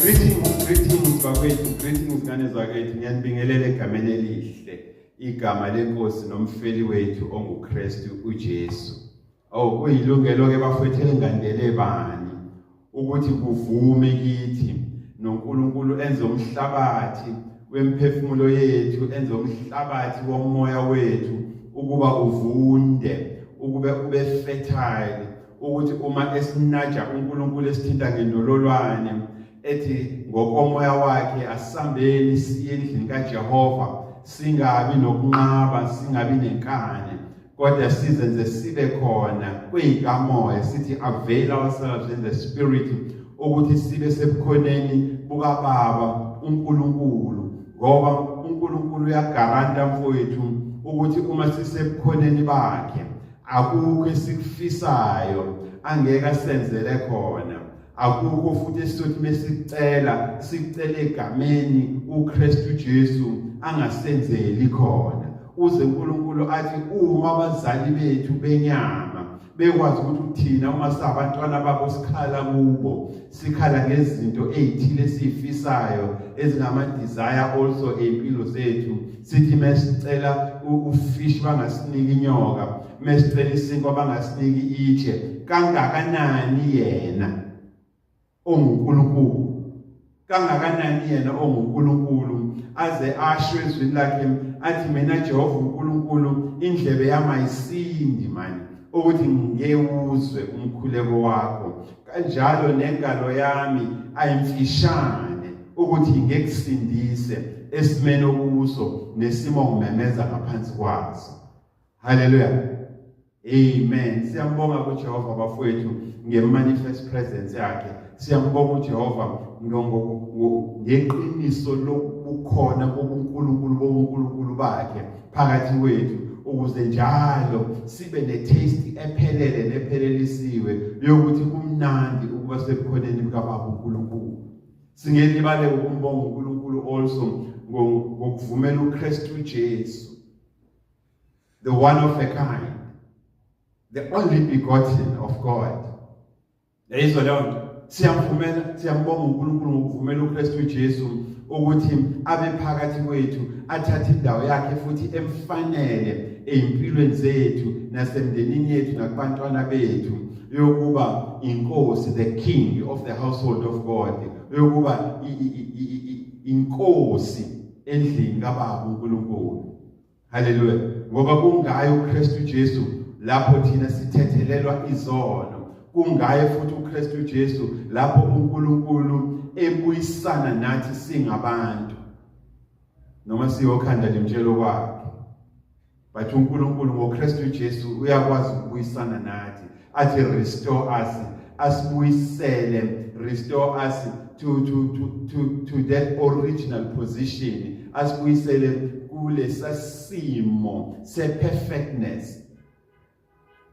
Greetings, greetings bakwethu, greetings ngane zakwethu. Ngiyanibingelela egameni elihle, igama lenkosi nomfeli wethu onguKristu uJesu. Oh, kuyilungelo ke bafowethu elingandele bani ukuthi kuvume kithi noNkulunkulu enze umhlabathi wemphefumulo yethu, enze umhlabathi womoya wethu ukuba uvunde, ukube ube fertile, ukuthi uma esinaja uNkulunkulu esithinta ngendololwane ethi ngokomoya wakhe asambeni siye endlini kaJehova, singabi nokunqaba, singabi nenkani, kodwa sizenze sibe khona kweyikamoya, sithi avail ourselves in the spirit, ukuthi sibe sebukhoneni bukaBaba uNkulunkulu, ngoba uNkulunkulu uyagaranta mfowethu ukuthi uma sisebukhoneni bakhe akukho esikufisayo angeke asenzele khona, akukho futhi esizothi mesicela sicele egameni uKristu Jesu angasenzeli khona. Uze uNkulunkulu athi uma abazali bethu benyama bekwazi ukuthi thina uma singabantwana babo sikhala kubo, sikhala ngezinto ezithile esizifisayo ezingama-desire also ey'mpilo zethu, sithi mesicela ufish bangasiniki inyoka, mesicela isinkwa bangasiniki itshe, kangakanani yena onguNkulunkulu, kangakanani yena onguNkulunkulu aze asho ezwini lakhe athi mina Jehova uNkulunkulu indlebe yami ayisindi mani ukuthi ngewuzwe umkhuleko wakho, kanjalo nengalo yami ayimfishane ukuthi ngekusindise esimeni okuso nesimo ngimemeza ngaphansi kwaso. Haleluya, amen. Siyambonga kuJehova bafowethu nge-manifest presence yakhe. Siyambonga uJehova ngeqiniso lobukhona bobuNkulunkulu bobuNkulunkulu bakhe phakathi kwethu, ukuze njalo sibe ne-taste ephelele nephelelisiwe yokuthi kumnandi ukuba sebukhoneni bukaBaba uNkulunkulu. Singelibale ukumbonga uNkulunkulu also ngokuvumela uKristu Jesu, the one of a kind, the only begotten of God. Yayizwa leyo nto. Siyamvumela, siyambonga uNkulunkulu ngokuvumela uKristu Jesu ukuthi abe phakathi kwethu, athathe indawo yakhe futhi emfanele ezimpilweni zethu nasemndenini yethu nakubantwana bethu, yokuba inkosi, the king of the household of God, yokuba inkosi endlini kaBaba uNkulunkulu. Haleluya. Ngoba kungaye uKristu Jesu lapho thina sithethelelwa izono, kungaye futhi uKristu Jesu lapho uNkulunkulu ebuyisana nathi singabantu noma siyokhanda lemtshelo kwakhe, but uNkulunkulu ngoKristu Jesu uyakwazi ukubuyisana nathi, athi restore us, asibuyisele, restore us to that original position, asibuyisele kulesa simo se-perfectness.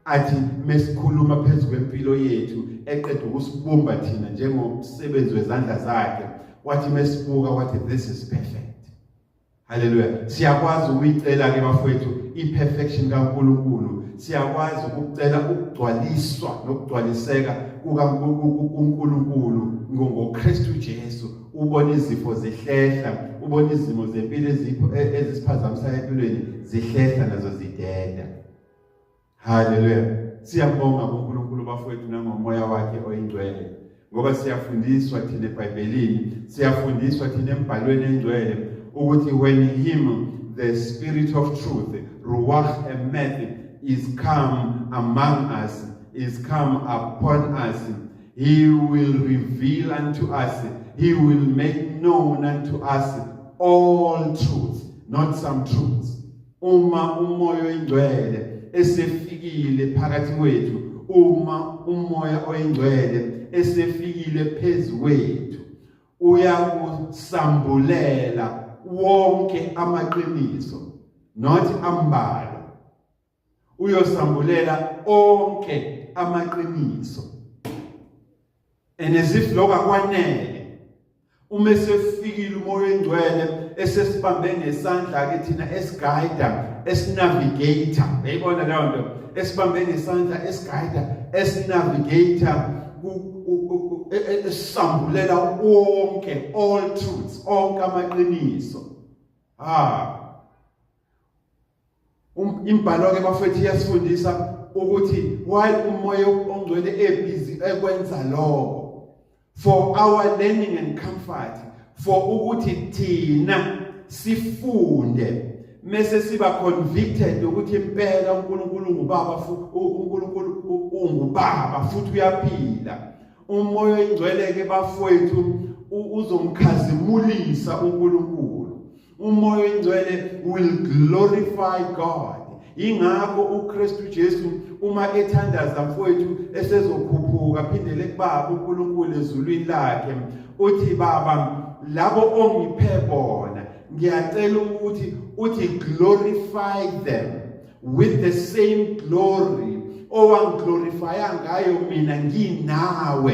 Athi mesikhuluma phezu kwempilo yethu eqeda ukusibumba thina njengomsebenzi wezandla zakhe, wathi mesibuka wathi this is perfect. Haleluya. Siyakwazi ukuyicela ke bafowethu iperfection kaNkulunkulu, siyakwazi ukucela ukugcwaliswa nokugcwaliseka kukaNkulunkulu ngoKristu Jesu. Ubona izifo zihlehla, ubona izimo zempilo ezisiphazamisayo empilweni zihlehla nazo zideda. Haleluya. Siyabonga kuNkulunkulu bafowethu nangomoya wakhe oyingcwele, ngoba siyafundiswa thina eBhayibhelini, siyafundiswa thina embhalweni engcwele ukuthi when him the spirit of truth, ruach emeth, is come among us, is come upon us, he will reveal unto us, he will make known unto us all truths, not some truths. Uma umoya oyingcwele esefikile phakathi kwethu, uma umoya oyingcwele esefikile phezu kwethu, uyakusambulela wonke amaqiniso, not ambalwa. Uyosambulela onke amaqiniso. And as if lokho akwanele, uma esefikile umoya oyingcwele esesibambe ngesandla ke thina, esiguide, esinavigator, uyayibona leyo nto, esibambe ngesandla, esiguide, esinavigator Esambulela wonke, all truths, onke amaqiniso. Ha, imbhalo ke bafethu iyasifundisa ukuthi while uMoya oNgcwele ebusy ekwenza lokho for our learning and comfort, for ukuthi thina sifunde mase siba convicted ukuthi impela uNkulunkulu ngubaba, uNkulunkulu ungubaba futhi uyaphila. UMoya oNgcwele ke bafowethu uzomkhazimulisa uNkulunkulu. UMoya oNgcwele will glorify God. Ingakho uKristu Jesu uma ethandaza mfowethu, esezokhuphuka phindele kubaba uNkulunkulu ezulwini lakhe, uthi, "Baba, labo ongiphe bona, ngiyacela ukuthi uthi glorify them with the same glory owangiglorifya ngayo mina nginawe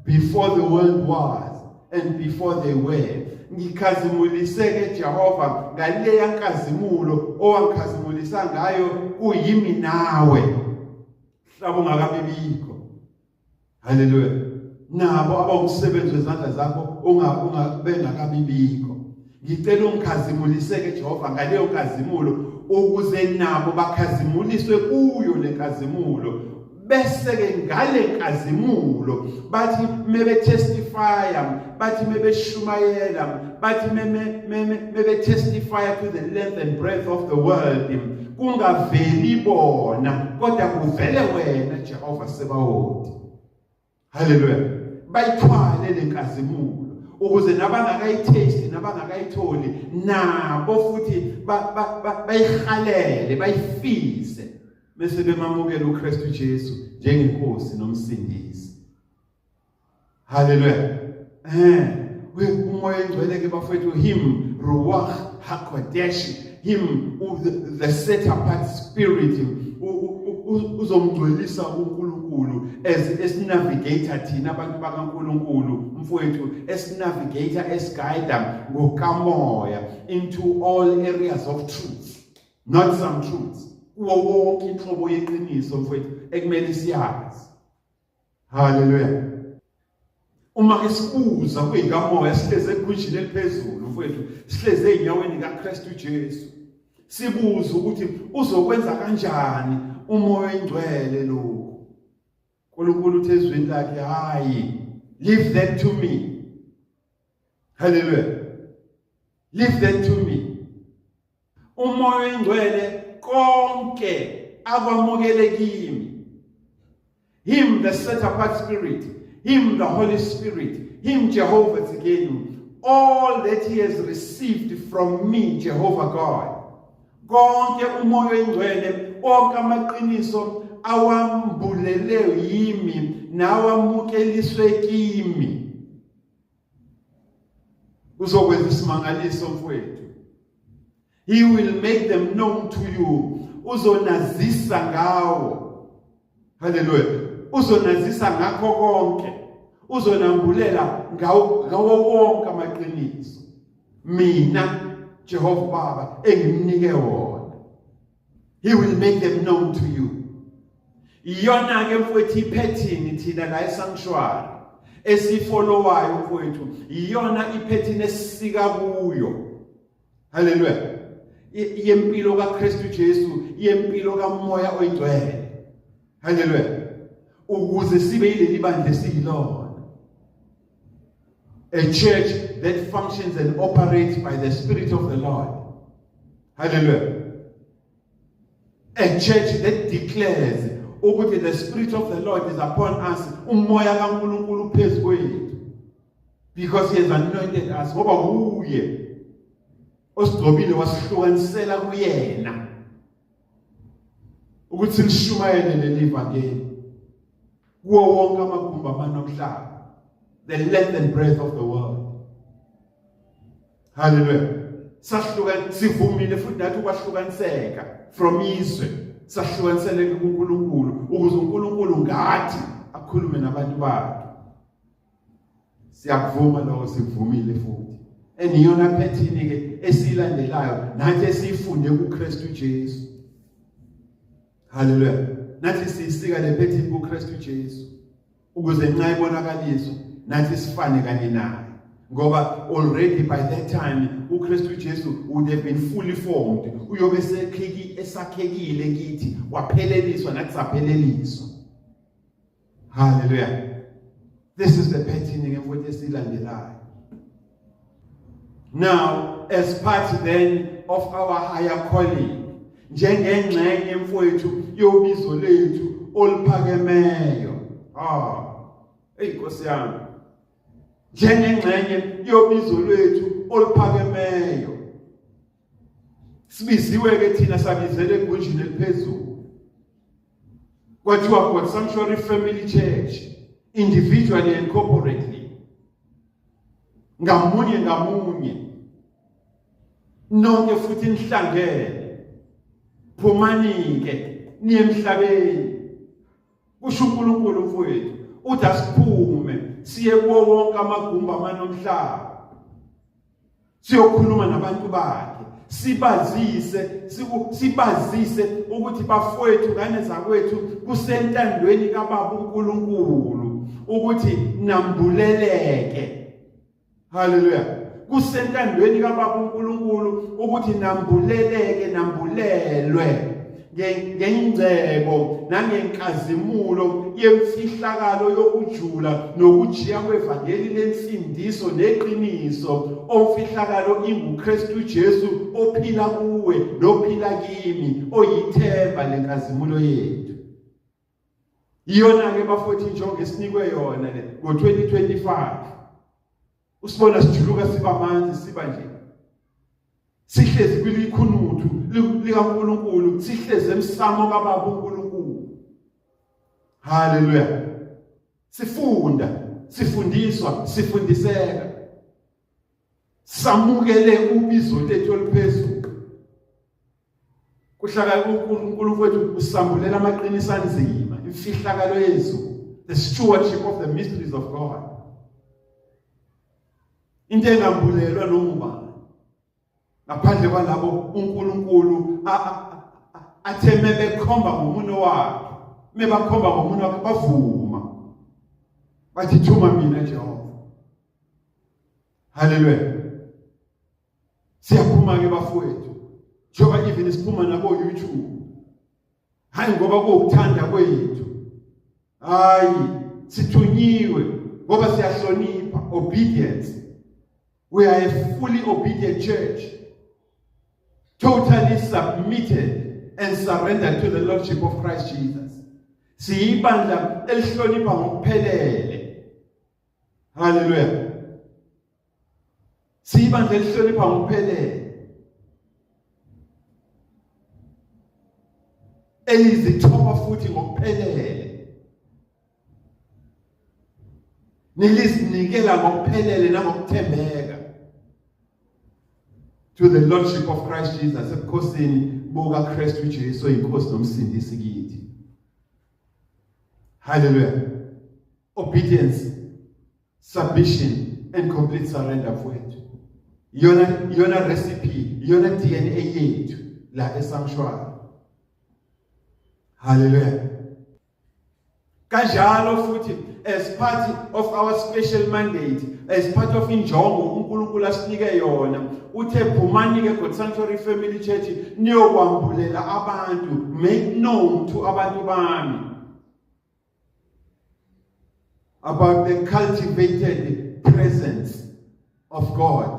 before the world was and before they were. Ngikhazimuliseke Jehova ngaleya nkazimulo owangikhazimulisa ngayo kuyimi nawe mhlaba ungakabibikho." Haleluya! Nabo abawumsebenzi wezandla zakho unga bengakabibikho, ngicela ungikhazimuliseke Jehova ngaleyo nkazimulo, ukuze nabo bakhazimuliswe kuyo lenkazimulo, bese ke ngale nkazimulo bathi mebe testifya, bathi mebeshumayela, bathi meme mebe testify to the length and breadth of the world, kungaveli bona kodwa kuvele wena Jehova Sebawoti. Haleluya! Bayithwale lenkazimulo ukuze nabangakayitaste, nabangakayitholi nabo futhi bayihalele, bayifise, bese bemamukela uKristu Jesu njengenkosi nomsindisi. Haleluya! UMoya oNgcwele ke bafethu, him Ruach HaKodesh, him the set apart spirit, uzomngcwelisa uNkulunkulu as esinavigator thina abantu bakaNkulunkulu mfowethu, esinavigator, esiguide ngokamoya into all areas of truth, not some truths, kuwo wonke inhlobo yeqiniso mfowethu ekumele siyazi. Haleluya! Uma ke sibuza kuyikamoya, sihleze egunjini eliphezulu mfowethu, sihleze ezinyaweni kaKristu Jesu, sibuza ukuthi uzokwenza kanjani uMoya oNgcwele lokhu, uNkulunkulu uthi ezwini lakhe, "Hayi, leave that to me." Haleluya! Leave that to me. UMoya oNgcwele konke akwamukele kimi, him the set apart spirit, him the Holy Spirit, him Jehovah Tsidkenu, all that he has received from me, Jehovah God, konke uMoya oNgcwele, onke amaqiniso awambulele yimi nawamukeliswe kimi, uzokwenza isimangaliso mfowethu. He will make them known to you. Uzonazisa ngawo. Haleluya! Uzonazisa ngakho konke, uzonambulela ngawo wonke amaqiniso mina Jehova Baba engimnike wona. He will make them known to you. Iyona ke mfowethu ipattern thina la esanctuary esifollowayo mfowethu, iyona ipattern esisika kuyo. Haleluya! Yempilo kaKristu Jesu, yempilo kaMoya oNgcwele. Haleluya! Ukuze sibe yileli bandla esiyilona, a church that functions and operates by the Spirit of the Lord. Hallelujah! A church that declares ukuthi the Spirit of the Lord is upon us, uMoya kaNkulunkulu phezu kwethu, because he has anointed us, ngoba uye osigcobile wasihlukanisela kuyena ukuthi lishumayele leli vangeli kuwo wonke amagumbi amane omhlaba, the length and breadth of the world. Haleluya! Sahluka, sivumile futhi nathi ukwahlukaniseka from izwe, sahlukaniseleke kuNkulunkulu ukuze uNkulunkulu ngathi akhulume nabantu bakhe. Siyakuvuma lokho, sikuvumile futhi, eniyona pattern ke esiyilandelayo nathi esiyifunde kuKristu Jesu. Haleluya! Nathi siyisika le pattern kuKristu Jesu. Ukuze nxa ibonakaliswa nathi sifane kanye naye. Ngoba already by that time uKristu Jesu would have been fully formed. Uyobe sekhiki esakhekile kithi, wapheleliswa nathi sapheleliswa. Hallelujah. This is the pattern ke mfowethu esilandelayo. Now as part then of our higher calling, njengengxenye mfowethu yobizo lethu oluphakemeyo. Ah, hey Nkosi yami. Njengengxenye yobizo lwethu oluphakemeyo. Sibiziwe ke thina sabizela egunjini eliphezulu. Kwathiwa God Sanctuary Family Church individually and corporately. Ngamunye ngamunye. Nonke futhi nihlangene. Phumani ke niye emhlabeni. Kusho uNkulunkulu mfowethu, uthi asiphume siye kuwo wonke amagumbi amanomhlaba. Siyokhuluma nabantu bakhe, sibazise, sibazise ukuthi bafowethu ngane zakwethu kusentandweni kaBaba uNkulunkulu ukuthi nambuleleke. Haleluya. Kusentandweni kaBaba uNkulunkulu ukuthi nambuleleke nambulelwe ngengcebo nangenkazimulo yemfihlakalo yokujula nokujiya kwevangeli lensindiso neqiniso omfihlakalo inguKristu Jesu ophila kuwe nophila kimi oyithemba lenkazimulo yethu. Iyona ke bafowethu injongo esinikwe yona le ngo-2025. Usibona sijuluka siba manzi siba nje. Sihlezi kwilikhunuthu likaNkulunkulu, sihlezi emsamo kaBaba uNkulunkulu. Haleluya. Sifunda, sifundiswa, sifundiseka. Samukele ubizo lethu oluphezulu. Kuhlaka uNkulunkulu wethu usambulela amaqiniso anzima, imfihlakalo yezulu, the stewardship of the mysteries of God. Into engambulelwa noma ubani ngaphandle kwalabo uNkulunkulu athe mebekhomba ngomunwe wakhe, mebakhomba ngomunwe wakhe bavuma. Bathi thuma mina Jehova. Haleluya. Siyaphuma ke bafowethu. Njengoba even siphuma nako YouTube. Hayi ngoba kuwukuthanda kwethu. Hayi sithunyiwe ngoba siyahlonipha obedience. We are a fully obedient church. Totally submitted and surrendered to the lordship of Christ Jesus. Siyibandla elihlonipha ngokuphelele. Hallelujah. Siyibandla elihlonipha ngokuphelele. Elizithoba futhi ngokuphelele. Nelizinikela ngokuphelele nangokuthembeka. To the lordship of Christ Jesus ebukhosini buka Kristu Jesu oyinkosi nomsindisi kithi. Hallelujah. Obedience, submission and complete surrender mfowethu. Iyona iyona recipe, iyona DNA yethu la esanctuary. Hallelujah. Kanjalo futhi as part of our special mandate, as part of injongo uNkulunkulu asinike yona, uthe phumani ke God Sanctuary Family Church niyokwambulela abantu, make known to abantu bami about the cultivated presence of God.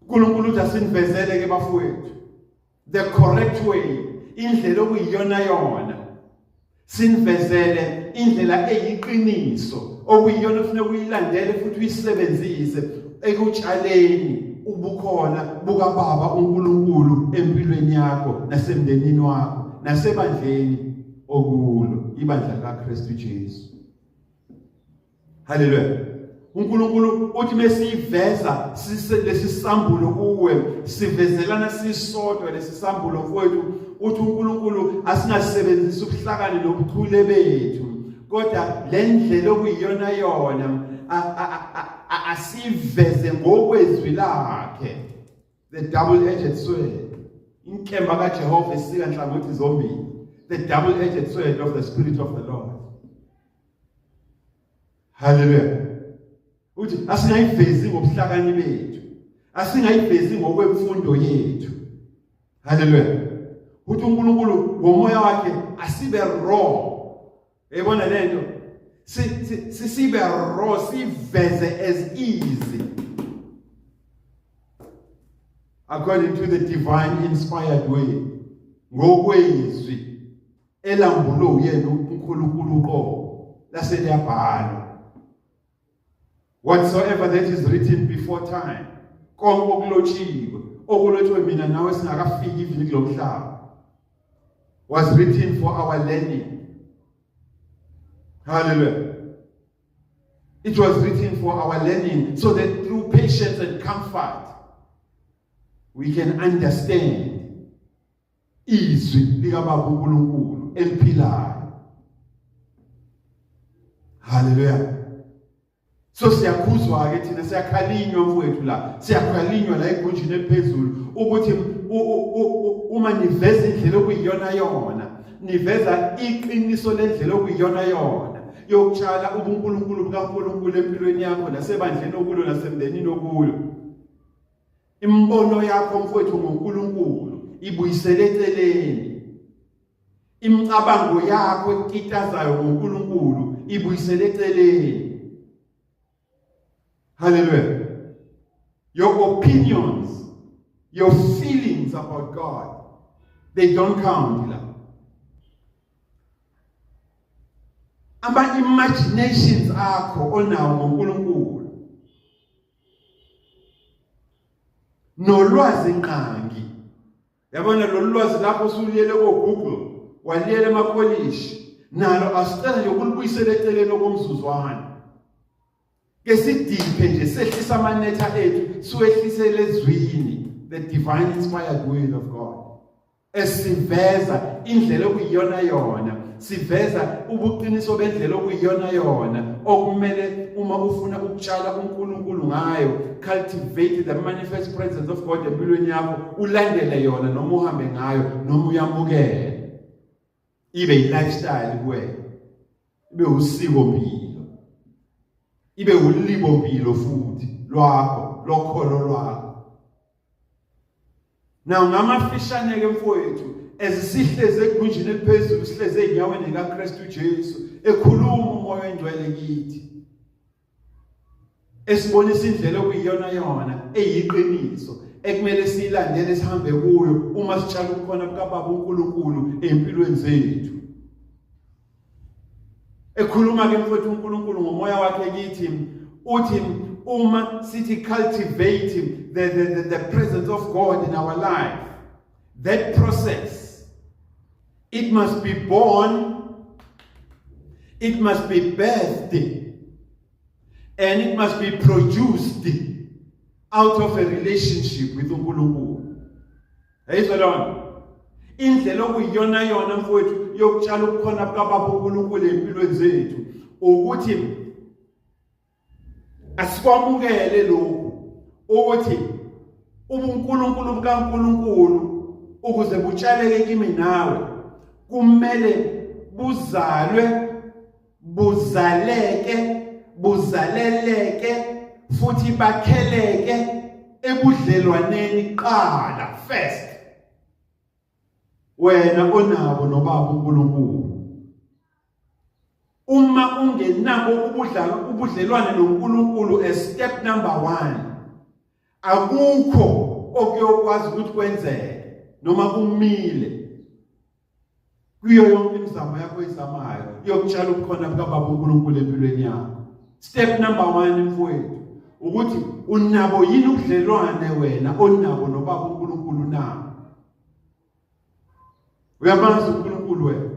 uNkulunkulu uthi asinivezele ke bafowethu the correct way, indlela okuyiyona yona. Sinivezele indlela eyiqiniso okuyiyona ofuneka uyilandele futhi uyisebenzise ekutshaleni ubukhona bukaBaba uNkulunkulu empilweni yakho nasemndenini wakho nasebandleni okulo ibandla likaKristu Jesu. Haleluya. uNkulunkulu uthi mesiveza lesi sambulo kuwe, sivezelana sisodwa lesi sambulo mfowethu. Uthi uNkulunkulu asingasebenzisi ubuhlakani nobuchule bethu, kodwa le ndlela okuyiyona yona asiveze ngokwezwi lakhe. The double-edged sword, inkemba kaJehova esika nhlangothi zombili, the double-edged sword of the Spirit of the Lord. Haleluya. Uthi asingayivezi ngobuhlakani bethu. Asingayivezi ngokwemfundo yethu. Haleluya. Uthi uNkulunkulu ngomoya wakhe asibe raw. Uyayibona lento? Sibe raw, siveze as easy. According to the divine inspired way. Ngokwezwi elambulwe uyena uNkulunkulu uqobo lase liyabhalwa. Whatsoever that is written before time, konke okulotshiwe, okulotshwe mina nawe singakafiki even kulo mhlaba, was written for our learning. Hallelujah. It was written for our learning so that through patience and comfort we can understand izwi likaBaba uNkulunkulu eliphilayo. Haleluya. So siyakhuzwa ke thina, siyakhalinywa mfowethu la, siyakhalinywa la egunjini eliphezulu ukuthi uma niveza indlela okuyiyona yona, niveza iqiniso lendlela okuyiyona yona yokutshala ubuNkulunkulu bukaNkulunkulu empilweni yakho nasebandleni okulo nasemndenini okulo. Imibono yakho mfowethu ngoNkulunkulu ibuyisele eceleni. Imicabango yakho ekitazayo ngoNkulunkulu ibuyisele eceleni. Hallelujah. Your opinions, your feelings about God, they don't count la. Ama imaginations akho onawo ngoNkulunkulu nolwazi nqangi. Yabona lolu lwazi lapho usuliyele ko-Google, waliyela emakholishi, nalo asicela nje ukulibuyisela eceleni okomzuzwana. Ke sidiphe nje, sehlisa amanetha ethu, siwehlisele ezwini, the divine inspired will of God, esiveza indlela okuyiyona yona, siveza ubuqiniso bendlela okuyiyona yona okumele uma ufuna ukutshala uNkulunkulu ngayo, cultivate the manifest presence of God empilweni yakho, ulandele yona noma uhambe ngayo noma uyamukele, ibe yi-lifestyle kuwena, ibe usiko mpilo, ibe ulibo mpilo futhi lwakho lokholo lwakho. Now ngamafishane ke mfowethu, ezisihleze egunjini eliphezulu, sihleze ezinyaweni likaKristu Jesu, ekhuluma uMoya oNgcwele kithi, esibonisa indlela okuyiyona yona eyiqiniso ekumele siyilandele sihambe kuyo uma sitshala ubukhona bukaBaba uNkulunkulu empilweni zethu. Ekhuluma ke mfowethu uNkulunkulu ngomoya wakhe kithi, uthi uma sithi cultivate the presence of God in our life, that process, it must be born, it must be birthed, and it must be produced out of a relationship with uNkulunkulu. Yayizwa lona indlela okuyiyona yona mfowethu yokutshala ubukhona bukaBaba uNkulunkulu empilweni zethu, ukuthi asikwamukele lokhu ukuthi ubuNkulunkulu bukaNkulunkulu ukuze butshaleke kimi nawe kumele buzalwe, buzaleke, buzaleleke futhi bakheleke ebudlelwaneni qala first wena onabo nobaba uNkulunkulu. Uma ungenabo ubudlelwane noNkulunkulu as step number 1, akukho okuyokwazi ukuthi kwenzeke noma kumile kuyo yonke imizamo yakho oyizamayo yokutshala ubukhona bukaBaba uNkulunkulu empilweni yakho. Step number 1 mfowethu, ukuthi unabo yini ubudlelwane wena onabo noBaba uNkulunkulu na? Uyamazi uNkulunkulu wena?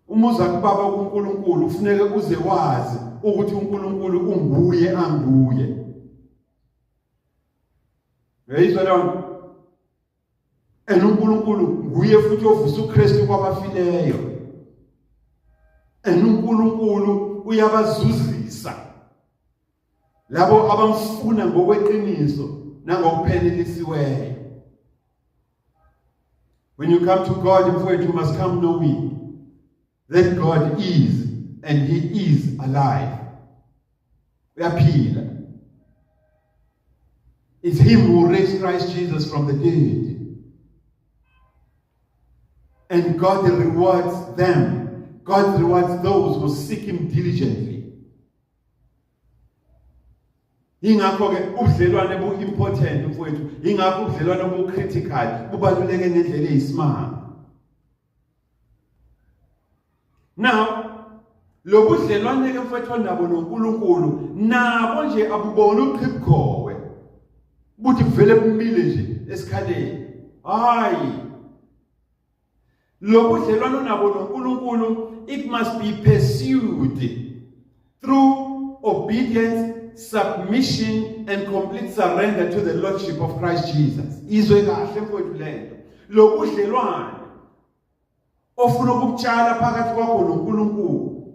Uma uza kubaba kuNkulunkulu kufuneka uze wazi ukuthi uNkulunkulu unguye anguye. Uyayizwa leyo nto? And uNkulunkulu nguye futhi ovusa uKristu kwabafileyo. And uNkulunkulu uyabazuzisa labo abamfuna ngokweqiniso nangokuphelelisiweyo. When you come to God, mfowethu, you must come knowing that God is and he is alive. Uyaphila. It's him who raised Christ Jesus from the dead. And God rewards them. God rewards those who seek him diligently. Ingakho ke ubudlelwane bu important mfowethu, ingakho ubudlelwane bu critical, bubaluleke ngendlela eyisimanga. Now lo budlelwane ke mfowethu onabo noNkulunkulu nabo nje abubona uqhibukhowe buthi kuvele kumile nje esikhaleni. Hayi, lo budlelwano nabo noNkulunkulu, it must be pursued through obedience, submission and complete surrender to the lordship of Christ Jesus. Izwe kahle mfowethu lento, lo budlelwano ofuna ukubutshala phakathi kwakho noNkulunkulu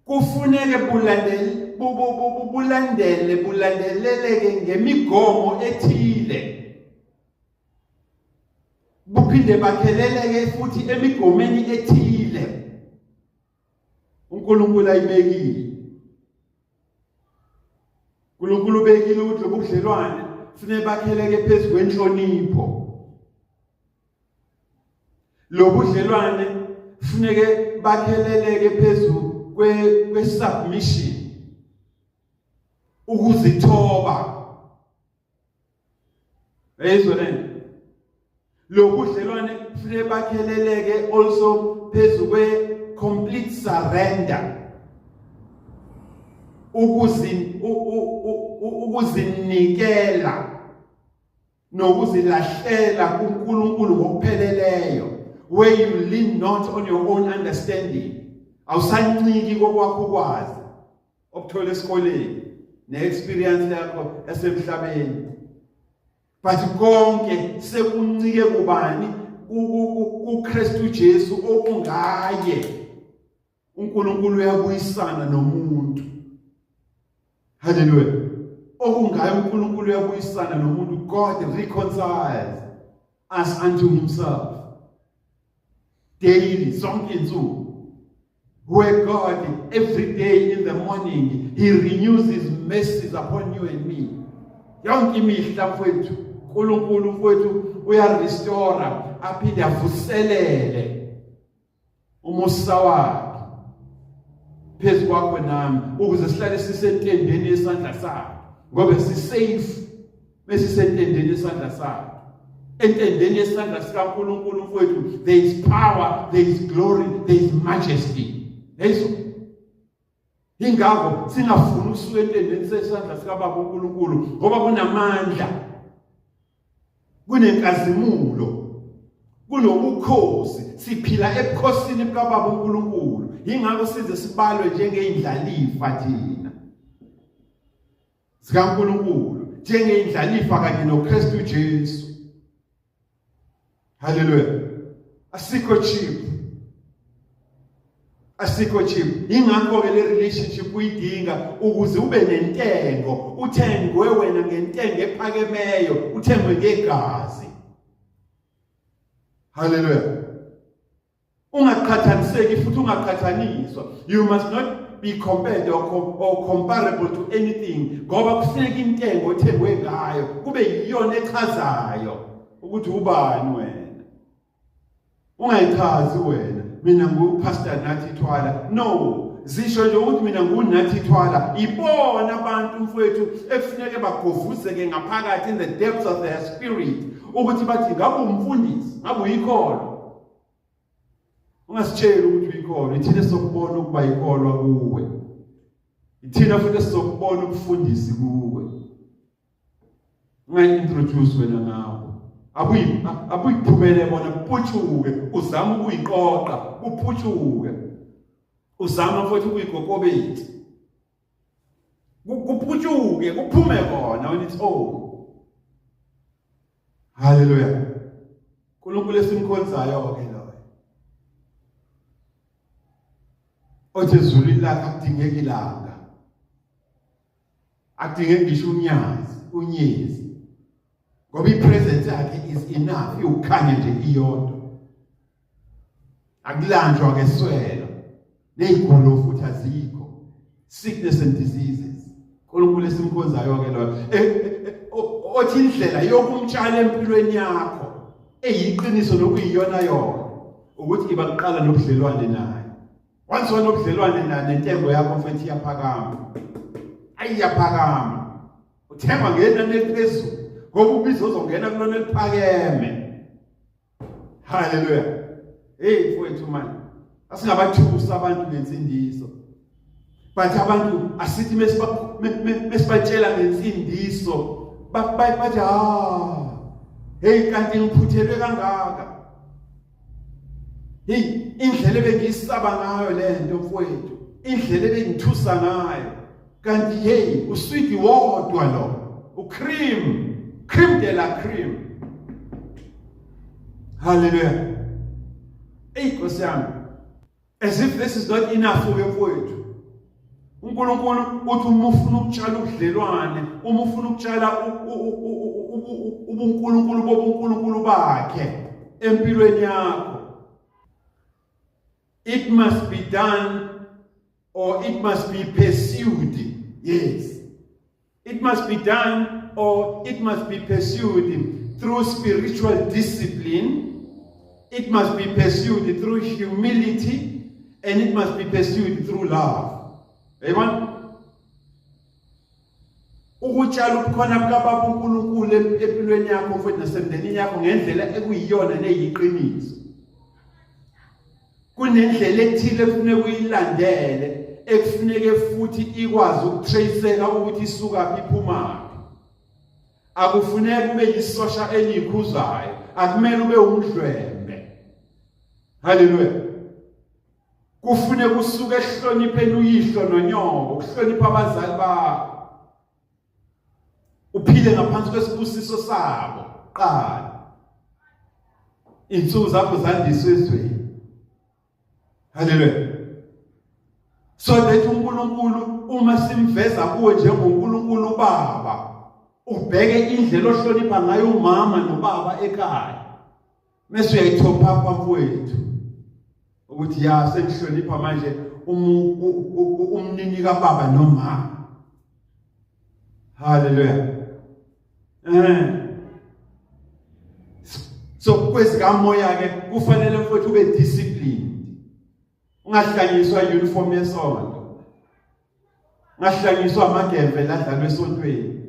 kufuneke bulandele bulandele bulandeleleke ngemigomo ethile, buphinde bakheleleke futhi emigomeni ethile uNkulunkulu ayibekile. uNkulunkulu ubekile ukuthi lobudlelwane kufanele bakheleke phezu kwenhlonipho. Lobudlelwane kufuneke bakheleleke phezu kwe-submission, ukuzithoba. Yayizwa lento. Lobudlelwane kufanele bakheleleke also phezu kwe complete surrender. Ukuzinikela nokuzilahlela kuNkulunkulu ngokupheleleyo, where you lean not on your own understanding. Awusanciki kokwakho ukwazi obuthola esikoleni ne-experience yakho yasemhlabeni, but konke sekuncike kubani? KuKristu Jesu, okungaye uNkulunkulu uyabuyisana nomuntu. Haleluya. Okungaye uNkulunkulu uyabuyisana nomuntu. God reconciles us unto himself daily, zonke insuku, where God every day in the morning he renews his mercies upon you and me. Yonke imihla mfowethu, uNkulunkulu mfowethu uyarestore aphinde avuselele umusa wakhe phezu kwakho nami, ukuze sihlale sisentendeni yesandla sakhe, ngoba sisafe mesisentendeni yesandla sakhe. Entendeni yesandla sikaNkulunkulu mfowethu, there is power, there is glory, there is majesty. Yeso ingakho singafuni ukusuka entendeni sesandla sikababa uNkulunkulu, ngoba kunamandla, kunenkazimulo, kunobukhosi. Siphila ebukhosini bukababa uNkulunkulu, ingakho size sibalwe njengeyindlalifa thina zikaNkulunkulu, njengeyindlalifa kanye noKristu Jesu. Haleluya. Asikho cheap, asikho cheap. Ingakho ke le relationship uyidinga ukuze ube nentengo, uthengwe wena ngentengo ephakemeyo, uthengwe ngegazi. Haleluya. Ungaqhathaniseki futhi ungaqhathaniswa. You must not be compared or comparable to anything, ngoba kufuneka intengo othengwe ngayo kube yiyona echazayo ukuthi ubani wena. Ungayichazi wena, mina nguPastor Nathi Thwala. No, zisho nje ukuthi mina nguNathi Thwala. Ibona abantu mfowethu ekufuneke bagovuzeke ngaphakathi, in the depths of their spirit, ukuthi bathi ngabe umfundisi, ngabe uyikholwa. Ungasitsheli ukuthi uyikholwa, ithina sokubona ukuba ikholwa kuwe, ithina futhi sizokubona ubufundisi kuwe. Ungayi-introduce wena ngakho, abuyiphumele bona, buputshuke. Uzama ukuyiqoqa, buputshuke. Uzama futhi ukuyigokobetha, kuputshuke, kuphume kona on its own. Haleluya. uNkulunkulu esimkhonzayo ke loyo othi ezulwini lakhe akudingeki ilanga, akudingeki ngisho unyazi unyezi. Ngoba ipresence yakhe is enough, iwukhanya nje iyodwa. Akulanjwa ngeswelo. Nezigulo futhi azikho. Sickness and diseases. uNkulunkulu esimkhonzayo ke loyo. E, e, e, othi indlela yokumtshala empilweni yakho eyiqiniso nokuyiyona yona ukuthi iba kuqala nobudlelwane naye. Once wanobudlelwane naye nentengo yakho mfethu iyaphakama. Ayiyaphakama. Uthengwa ngenani eliphezulu ngoba ubizo uzongena kulona eliphakeme. Haleluya. Hey mfowethu manje asingabathusa abantu ngensindiso. But abantu asithi mesibatshela ngensindiso bathi ah hey kanti ngiphuthelwe kangaka. Hey indlela ebengiyisaba ngayo lento mfowethu, indlela ebengithusa ngayo. Kanti hey uswidi wodwa lo, ucream, cream de la cream. Hallelujah. Hey Nkosi yami. As if this is not enough ke mfowethu. uNkulunkulu uthi uma ufuna ukutshala ubudlelwane, uma ufuna ukutshala ubuNkulunkulu bobuNkulunkulu bakhe empilweni yakho. It must be done or it must be pursued. Yes. It must be done or it must be pursued through spiritual discipline. It must be pursued through humility and it must be pursued through love. Amen. Ukutshala ubukhona bukaBaba uNkulunkulu empilweni yakho futhi nasemndenini yakho ngendlela ekuyiyona neyiqiniso. Kunendlela ethile ekufuneka uyilandele ekufuneke futhi ikwazi ukutraceka ukuthi isukaphi iphumaphi. Akufuneki ube yisosha elikhuzayo, akumele ube umdlwembe. Haleluya. Kufuneka usuke ehlonipheni uyihlo nonyoko, ukuhlonipha abazali bakho. Uphile ngaphansi kwesibusiso sabo qala. Insuku zakho zandiswe ezweni. Haleluya. So that uNkulunkulu uma simveza kuwe njengoNkulunkulu uBaba, ubheke indlela ohlonipha ngayo umama nobaba ekhaya. Mese uyayithopha up mfowethu ukuthi ya sengihlonipha manje umnini kababa nomama. Haleluya. Eh. So kwezikamoya ke kufanele mfowethu ube disciplined. Ungahlanyiswa uniform yesonto. Ungahlanyiswa amageve ladlalwa esontweni.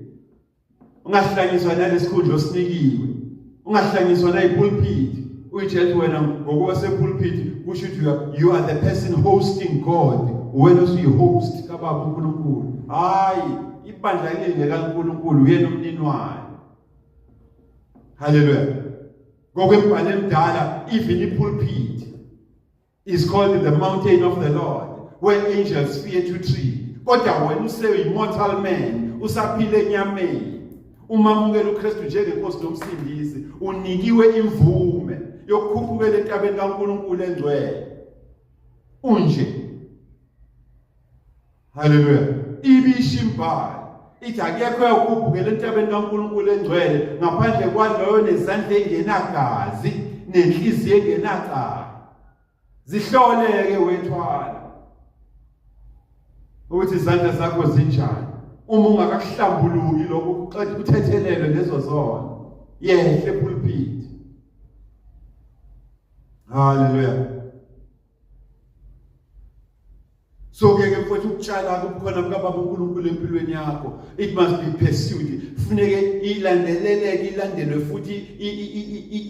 Ungahlanyiswa nalesikhundla osinikiwe. Ungahlanyiswa nayipulpit. Uyitshela wena ngokuba sepulpit kusho ukuthi you are the person hosting God. Wena usuyi-host kababa uNkulunkulu. Hayi, ibandla linye kaNkulunkulu uyena umnini wayo. Hallelujah. Ngokwembhalo emdala even ipulpit is called the mountain of the Lord where angels fear to tread. Kodwa wena useyi-mortal man, usaphila enyameni. Uma amukela uKristu njengenkosi nomsindisi, unikiwe imvume yokukhuphukela entabeni kaNkulunkulu engcwele. Unje. Haleluya. Ibisho imbhalo ithi akekho oyakukhuphukela entabeni kaNkulunkulu engcwele ngaphandle kwaloyo nezandla engenagazi nenhliziyo engenacala. Zihloleke wethwala ukuthi izandla zakho zinjani. Uma ungakakuhlambuluki lokho uqeda uthethelelwe lezo zono. Yehle pulpit. Hallelujah. So ke ke mfowethu ukutshala kubukhona bukaBaba uNkulunkulu empilweni yakho it must be pursued. Funeke ilandeleleke ilandelwe futhi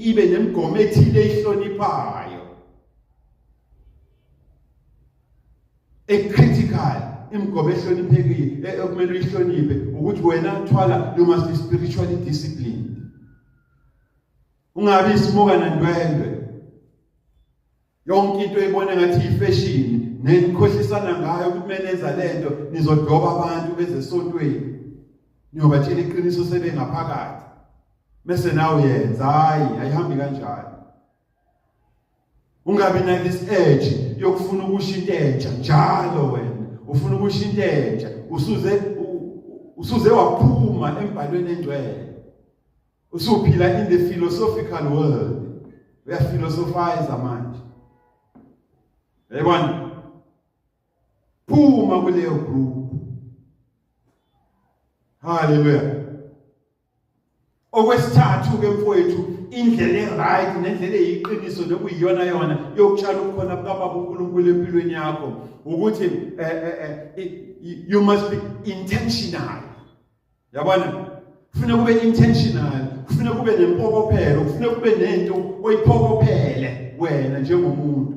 ibe nemigomo ethile ehloniphayo. E critical imigomo ehloniphekile e, okumele uyihloniphe ukuthi wena thwala you must be spiritually disciplined. Ungabi isimuka nandwendwe. Yonke into oyibona ngathi yifashion nenikhohlisana ngayo ukuthi menenza lento nizodoba abantu bezesontweni. Niyobatshela iqiniso sebengaphakathi. Mese nawe uyenza hayi ayihambi kanjalo. Ungabi na this edge yokufuna ukusho into entsha njalo wena ufuna ukusho into entsha usuze usuze waphuma embhalweni engcwele. Usuphila in the philosophical world. Uyaphilosophize manje. Yayibona? Phuma kuleyo group. Hallelujah. Okwesithathu ke mfowethu, indlela e-right nendlela eyiqiniso nokuyiyona yona yokutshala ubukhona bukaBaba uNkulunkulu empilweni yakho ukuthi you must be intentional. Yabona? Kufanele kube intentional, kufanele kube nempokophelo, kufanele kube nento oyiphokophele wena njengomuntu.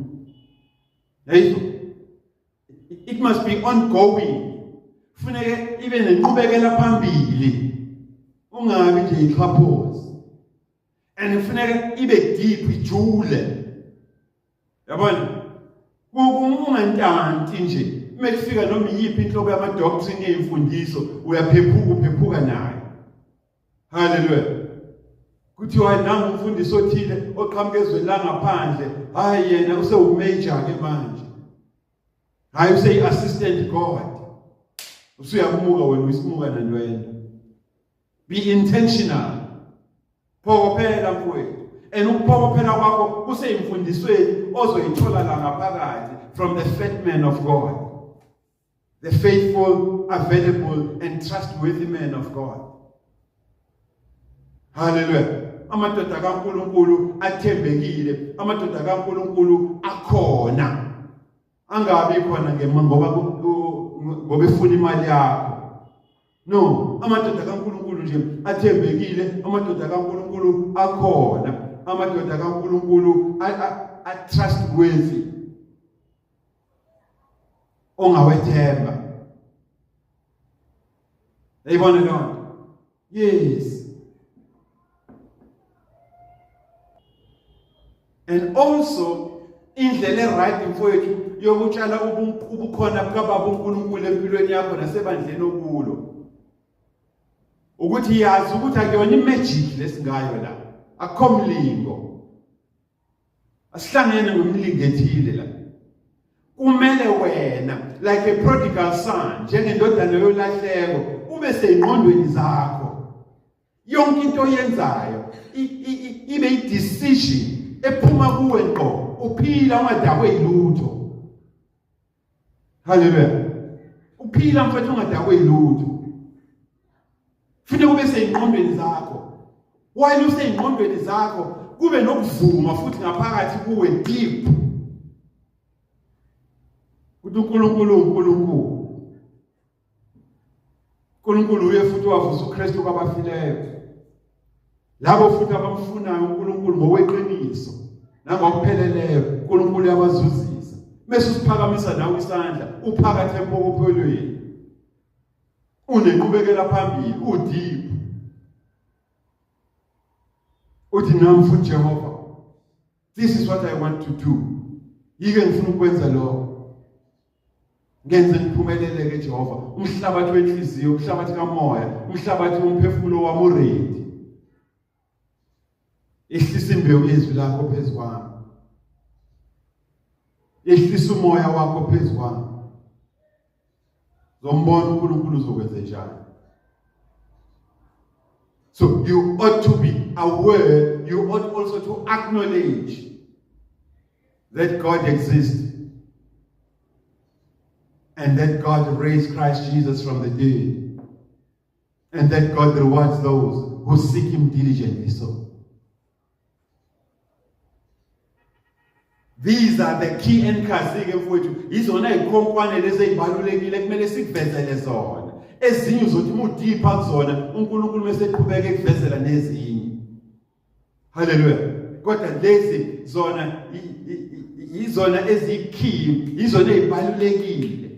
Yayizwa? It must be ongoing. Kufuneke ibe nenqubekela phambili. Ungabi nje ixhaphozi. And kufuneke ibe deep ijule. Yabona? Ungantanti nje. Uma kufika noma iyiphi inhlobo yama doctrine yemfundiso uyaphephuka uphephuka nayo. Haleluya. Kuthiwa nangu umfundisi othile oqhamuka ezweni langaphandle, hayi yena usewumajor ke manje. Hayi useyi-assistant God. Usuyakumuka wena uyisimuka nantwena. Be intentional. Phokophela mfowethu. And ukuphokophela kwakho kuseyimfundisweni ozoyithola la ngaphakathi from the fat man of God. The faithful, available and trustworthy man of God. Hallelujah. Amadoda kaNkuluNkulu athembekile, amadoda kaNkuluNkulu akhona. Angabi khona ngoba ngoba efuna imali yakho. No, amadoda kaNkuluNkulu nje athembekile, amadoda kaNkuluNkulu akhona, amadoda kaNkuluNkulu a trustworthy. Ongawethemba. Yayibona leyo nto? Yes. And also indlela eright mfowethu yokutshala ubukhona bukaBaba uNkulunkulu empilweni yakho nasebandleni okulo ukuthi yazi ukuthi akuyona imagic lesingayo la, akukho mlingo, asihlangene ngomlingo ethile la. Kumele wena like a prodigal son, njengendodana yolahleko, ube seyingqondweni zakho yonke into oyenzayo ibe i-decision ephuma kuwe ngqo, uphila ungadakwe yilutho. Haleluya. Uphila mfethu ungadakwe yilutho. Futhi kube seyingqondweni zakho. While useyingqondweni zakho kube nokuvuma futhi ngaphakathi kuwe deep. Ukuthi uNkulunkulu uNkulunkulu. uNkulunkulu uye futhi wavusa uKristu kwabafileyo. Labo futhi abamfunayo uNkulunkulu ngokweqiniso nangokupheleleyo, uNkulunkulu uyabazuzisa. Bese usiphakamisa nawe isandla uphakathi empokophelweni. Unenqubekela phambili, udeep. Uthi nami futhi Jehova, this is what I want to do. Yike ngifuna ukwenza lokho. Ngenze ngiphumelele ke Jehova. Umhlabathi wenhliziyo, umhlabathi kamoya, umhlabathi womphefumulo wami uready. Ehlisa imbewu yezwi lakho phezu kwami. Ehlisa umoya wakho phezu kwami. Zombona uNkulunkulu uzokwenza njani. So you ought to be aware, you ought also to acknowledge that God exists and that God raised Christ Jesus from the dead and that God rewards those who seek him diligently. So these are the key anchors ke mfowethu, izona izikhonkwane lezi ezibalulekile kumele sikuvezele zona. Ezinye uzothi uma udipha kuzona uNkulunkulu mase eqhubeka ekuvezela nezinye. Haleluya. Kodwa lezi zona izona ezikey, izona ezibalulekile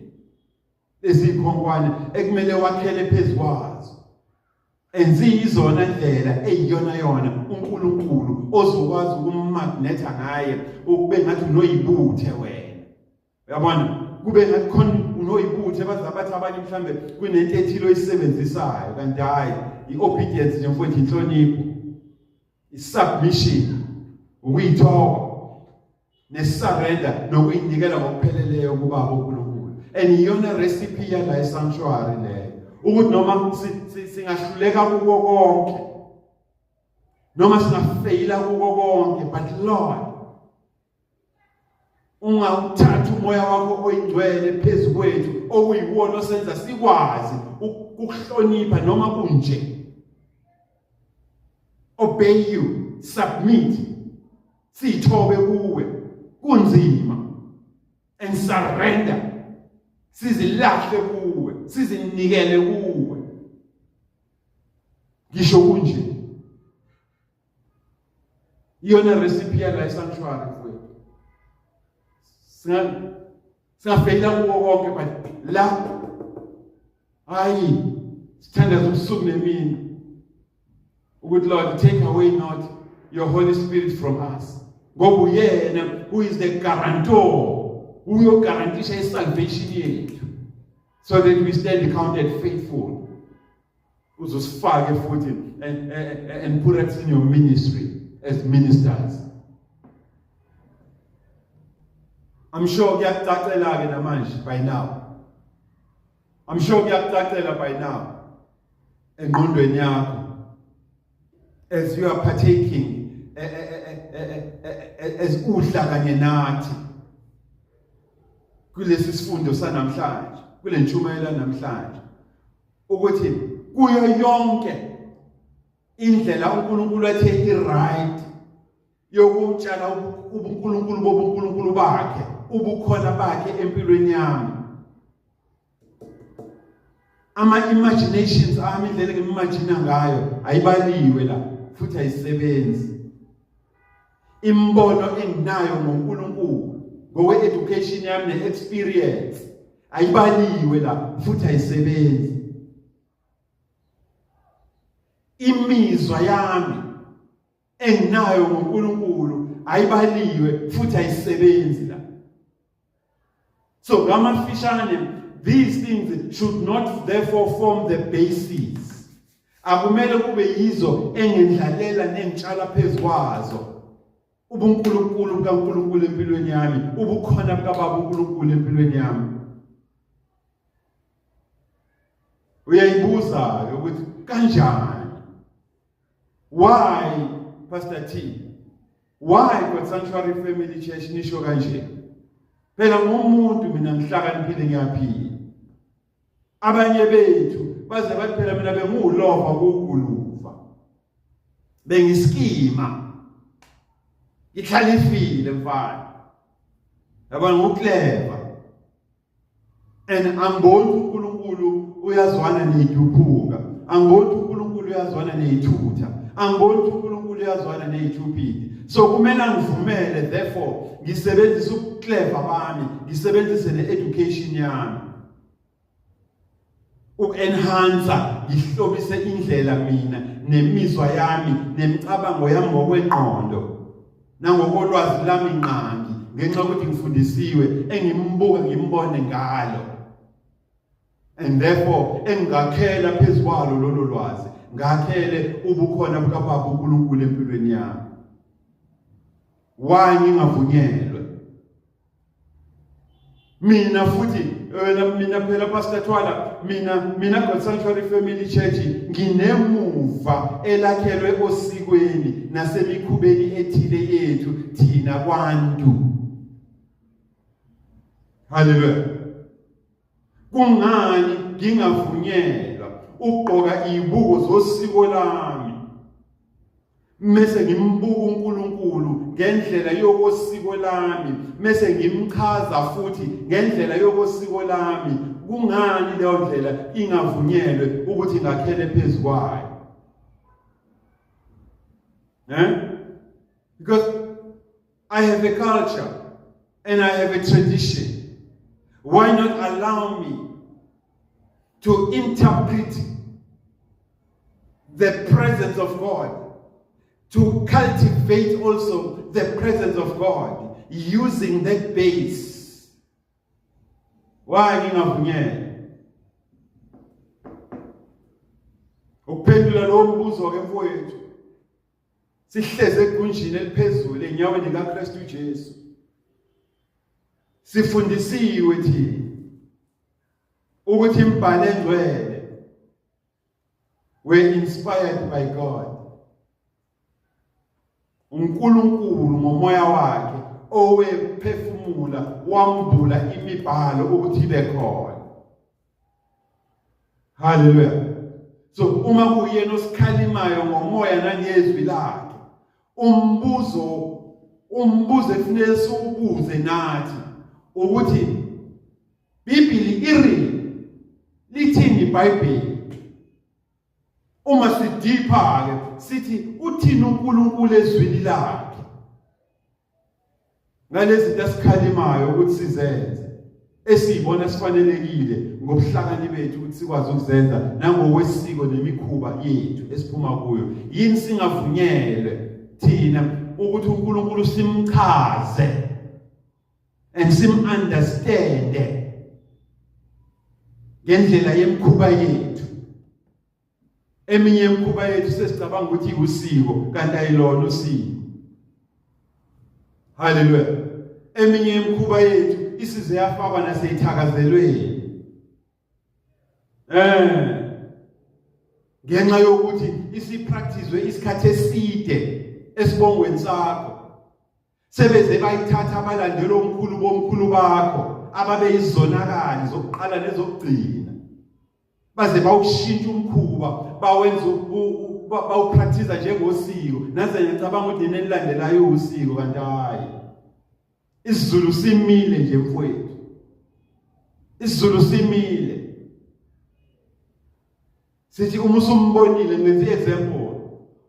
ezikhonkwane ekumele wakhele phezu kwazo. Enziyizona ndlela eyiyona yona uNkulunkulu ozokwazi ukummagnetha ngaye ukube ngathi unoyibuthe wena. Uyabona? Kube ngathi khona unoyibuthe baze bathi abanye mhlambe kunento ethile oyisebenzisayo kanti hayi, i-obedience nje mfowethu, inhlonipho, i-submission, ukuyithoba nesurrender nokuyinikela ngokupheleleyo kuBaba uNkulunkulu. And iyona recipe yala esanctuary leyo, ukuthi noma singahluleka kuko konke. Noma singafeyila kuko konke, but Lord, ungawuthatha umoya wakho oyingcwele phezu kwethu okuyiwona osenza sikwazi ukuhlonipha noma kunje. Obey you, submit, sithobe kuwe, kunzima, and surrender, sizilahle kuwe, sizinikele kuwe, ngisho kunje. Iyona recipe yala esanctuary mfowethu. Singafeyila kuko konke, but la hayi, sithandaza ubusuku nemini ukuthi Lord, take away not your Holy Spirit from us, ngoba uyena who is the guarantor, uyogarantisha isalvation yethu so that we stand counted faithful. Uzosifake futhi and put us in your ministry as ministers. I'm sure kuyakucacela ke namanje by now. I'm sure kuyakucacela by now engqondweni yakho as you are partaking, as udla kanye nathi kulesi sifundo sanamhlanje, kule ntshumayelo namhlanje, ukuthi kuyo yonke indlela uNkulunkulu athe i-right yokutshala ubuNkulunkulu bobuNkulunkulu bakhe, ubukhona bakhe empilweni yami, ama-imaginations ami, indlela engimimagina ngayo ayibaliwe la futhi ayisebenzi. Imbono enginayo ngoNkulunkulu ngokwe-education yami ne-experience ayibaliwe la futhi ayisebenzi. Imizwa yami enginayo ngoNkulunkulu ayibaliwe futhi ayisebenzi la. So ngamafishane, these things should not therefore form the basis. Akumele kube yizo engendlalela nengitshala phezukwazo ubuNkulunkulu bukaNkulunkulu empilweni yami, ubukhona bukaBaba uNkulunkulu empilweni yami. Uyayibuza ukuthi kanjani? Why, Pastor T? Why God Sanctuary Family Church nisho kanje? Phela ngumuntu mina, ngihlakaniphile, ngiyaphila. Abanye bethu baze bathi phela mina bengiwulova kuguluva. Bengiskima. Ngikhalifile mfana. Yabona, nguclever. And angiboni uNkulunkulu uyazwana neziduphunga, angiboni uNkulunkulu uyazwana nezithutha, angiboni uNkulunkulu uyazwana nezithupidi. So kumele angivumele therefore ngisebenzise ubuclever bami, ngisebenzise ne-education yami uku-enhance, ngihlobise indlela mina nemizwa yami nemicabango yami ngokwengqondo nangokolwazi lami ngqangi, ngenxa yokuthi ngifundisiwe engimbuka ngimbone ngalo, and therefore engingakhela phezu kwalo lolo lwazi, ngakhele ubukhona bukaBaba uNkulunkulu empilweni yami. Why ngingavunyelwe mina futhi wena mina phela Pastor Thwala, mina God Sanctuary Family Church nginemuva elakhelwe osikweni nasemikhubeni ethile yethu thina kwantu. Haleluya. Kungani ngingavunyelwa ukugqoka izibuko zosiko lami mese ngimbuka uNkulunkulu ngendlela yokosiko lami, mese ngimchaza futhi ngendlela yokosiko lami? Kungani leyo ndlela ingavunyelwe ukuthi ngakhele phezu kwayo? Because I have a culture and I have a tradition. Why not allow me to interpret the presence of God, to cultivate also the presence of God using that base? Why ngingavunyelwa? Ukuphendula lowo mbuzo ke mfowethu, sihleze egunjini eliphezulu enyaweni kaKristu Jesu. Sifundisiwe thina ukuthi imibhalo engcwele were inspired by God. uNkulunkulu ngomoya wakhe owephefumula wambula imibhalo ukuthi ibe khona. Haleluya. So uma kuyena osikhalimayo ngomoya nangezwi lakhe, umbuzo ekufanele siwubuze nathi ukuthi Bibili iri lithini iBhayibheli? Uma sidipha ke sithi uthini uNkulunkulu ezwini lakhe ngalezi zinto esikhalimayo ukuthi sizenze, esiyibona sifanelekile ngobuhlakani bethu ukuthi sikwazi ukuzenza nangokwesiko nemikhuba yethu esiphuma kuyo. Yini singavunyelwe thina ukuthi uNkulunkulu simchaze and sim-understande ngendlela yemikhuba yethu? Eminye imikhuba yethu sesicabanga ukuthi iwusiko, kanti ayilona usiko. Haleluya. Eminye imikhuba yethu isize yafakwa naseyithakazelweni, ngenxa yokuthi isipracticewe isikhathi eside esibongweni sakho, sebeze bayithatha abalandela omkhulu bomkhulu bakho ababeyizonakali zokuqala nezokugcina, baze bawushintsha umkhuba, bawenza, bawupractice njengosiko. Naze ngicabanga ukuthi nina enilandelayo usiko, kanti hayi. IsiZulu simile nje mfowethu, isiZulu simile. Sithi uma usumbonile, ngenze example,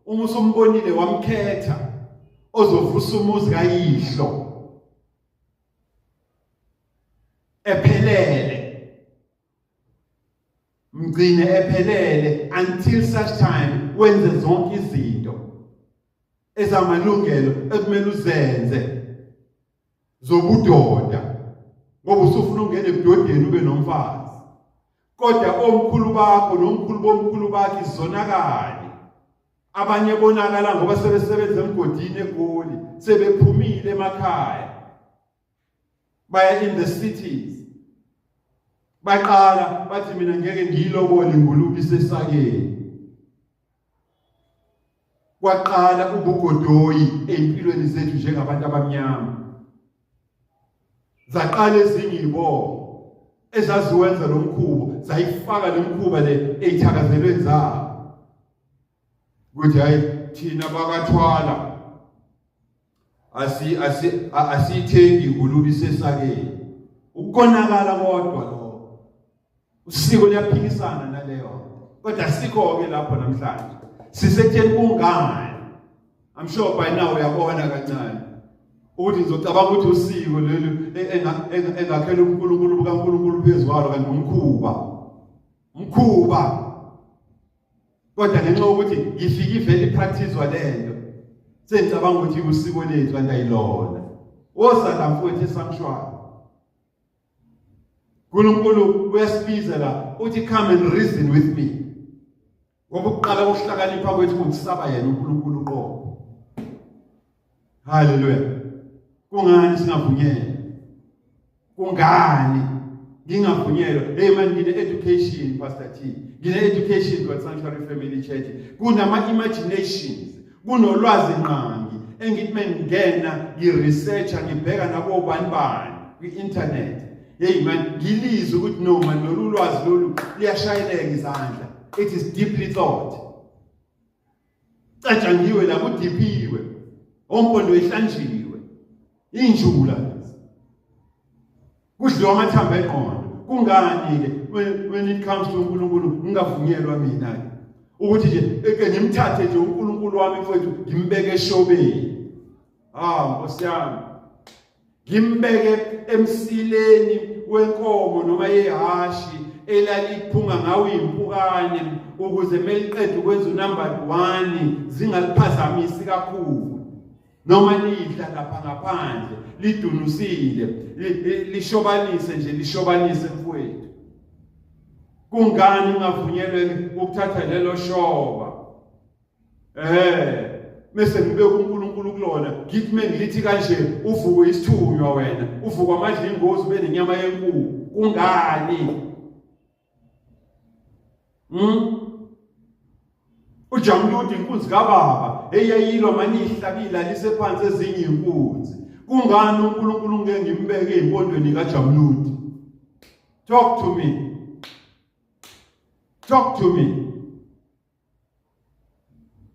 uma usumbonile wamkhetha ozovusa umuzi kayihlo ephelele, mgcine ephelele until such time wenze zonke izinto ezamalungelo ekumele uzenze zobudoda, ngoba usufuna ukungena ebudodeni ube nomfazi. Kodwa omkhulu bakho nomkhulu bomkhulu bakhe izonakali, abanye bonakala ngoba sebesebenza emgodini eGoli, sebephumile emakhaya baya in the cities, baqala bathi mina ngeke ngiyilobole ingulube isesakeni. Kwaqala ubugodoyi empilweni zethu njengabantu abamnyama. Zaqala ezinye izibongo ezaziwenza lo mkhubo, zayifaka le mkhuba le eyithakazelweni zabo, ukuthi hayi, thina bakathwala asi asi asithengi ingulube isesakeni. Ukonakala kodwa lo usiko liyaphikisana naleyo, kodwa sikho ke lapho namhlanje sisekutheni kungani. I'm sure by now uyabona kancane ukuthi ngizocabanga ukuthi usiko lolu engakhela uNkulunkulu bukaNkulunkulu phezu kwalo, kanti umkhuba, umkhuba. Kodwa ngenxa yokuthi ngifike ivele ipracticewa lento, sengicabanga ukuthi usiko lethu, kanti ayilona. Woza la mfowethu esanctuary. uNkulunkulu uyasibiza la, uthi come and reason with me, ngoba ukuqala kokuhlakanipha kwethu kukusaba yena uNkulunkulu uqobo. Haleluya. Kungani singavunyelwa? Kungani ngingavunyelwa? Hey man, ngine education, Pastor T, ngine education God Sanctuary Family Church. Kunama imaginations, kunolwazi ngqangi engithi mengingena ngiresearcha, ngibheka nabo bani bani kwi-internet, hey man, ngilizwe ukuthi no man, lolu lwazi lolu liyashayeleka izandla. It is deeply thought, catshangiwe la, kudiphiwe ompondo ehlanjiwe, injula kudliwa amathambo engqondo. Kungani-ke when it comes to uNkulunkulu ngingavunyelwa mina ukuthi nje eke ngimthathe nje uNkulunkulu wami mfowethu, ngimbeke eshobeni? Ah, Nkosi yami, ngimbeke emsileni wenkomo noma yehashi elaliphunga ngawo impukane, ukuze meliqeda ukwenza unumber 1 zingaliphazamisi kakhulu, noma lidla lapha ngaphandle lidunusile, lishobanise nje, lishobanise mfowethu. Kungani ungavunyelwe ukuthatha lelo shoba, bese ngibeka uNkulunkulu kulona, ngithi mengilithi kanje uvuke isithunywa, wena uvuka amadlingozi, ube nenyama yenkukhu? Kungani? Ujamludi inkunzi kababa eyayilwa manje ihlabile alisephansi ezinye inkunzi. Kungani uNkulunkulu ngeke ngimbeke ezimpondweni kaJamludi? Talk to me. Talk to me.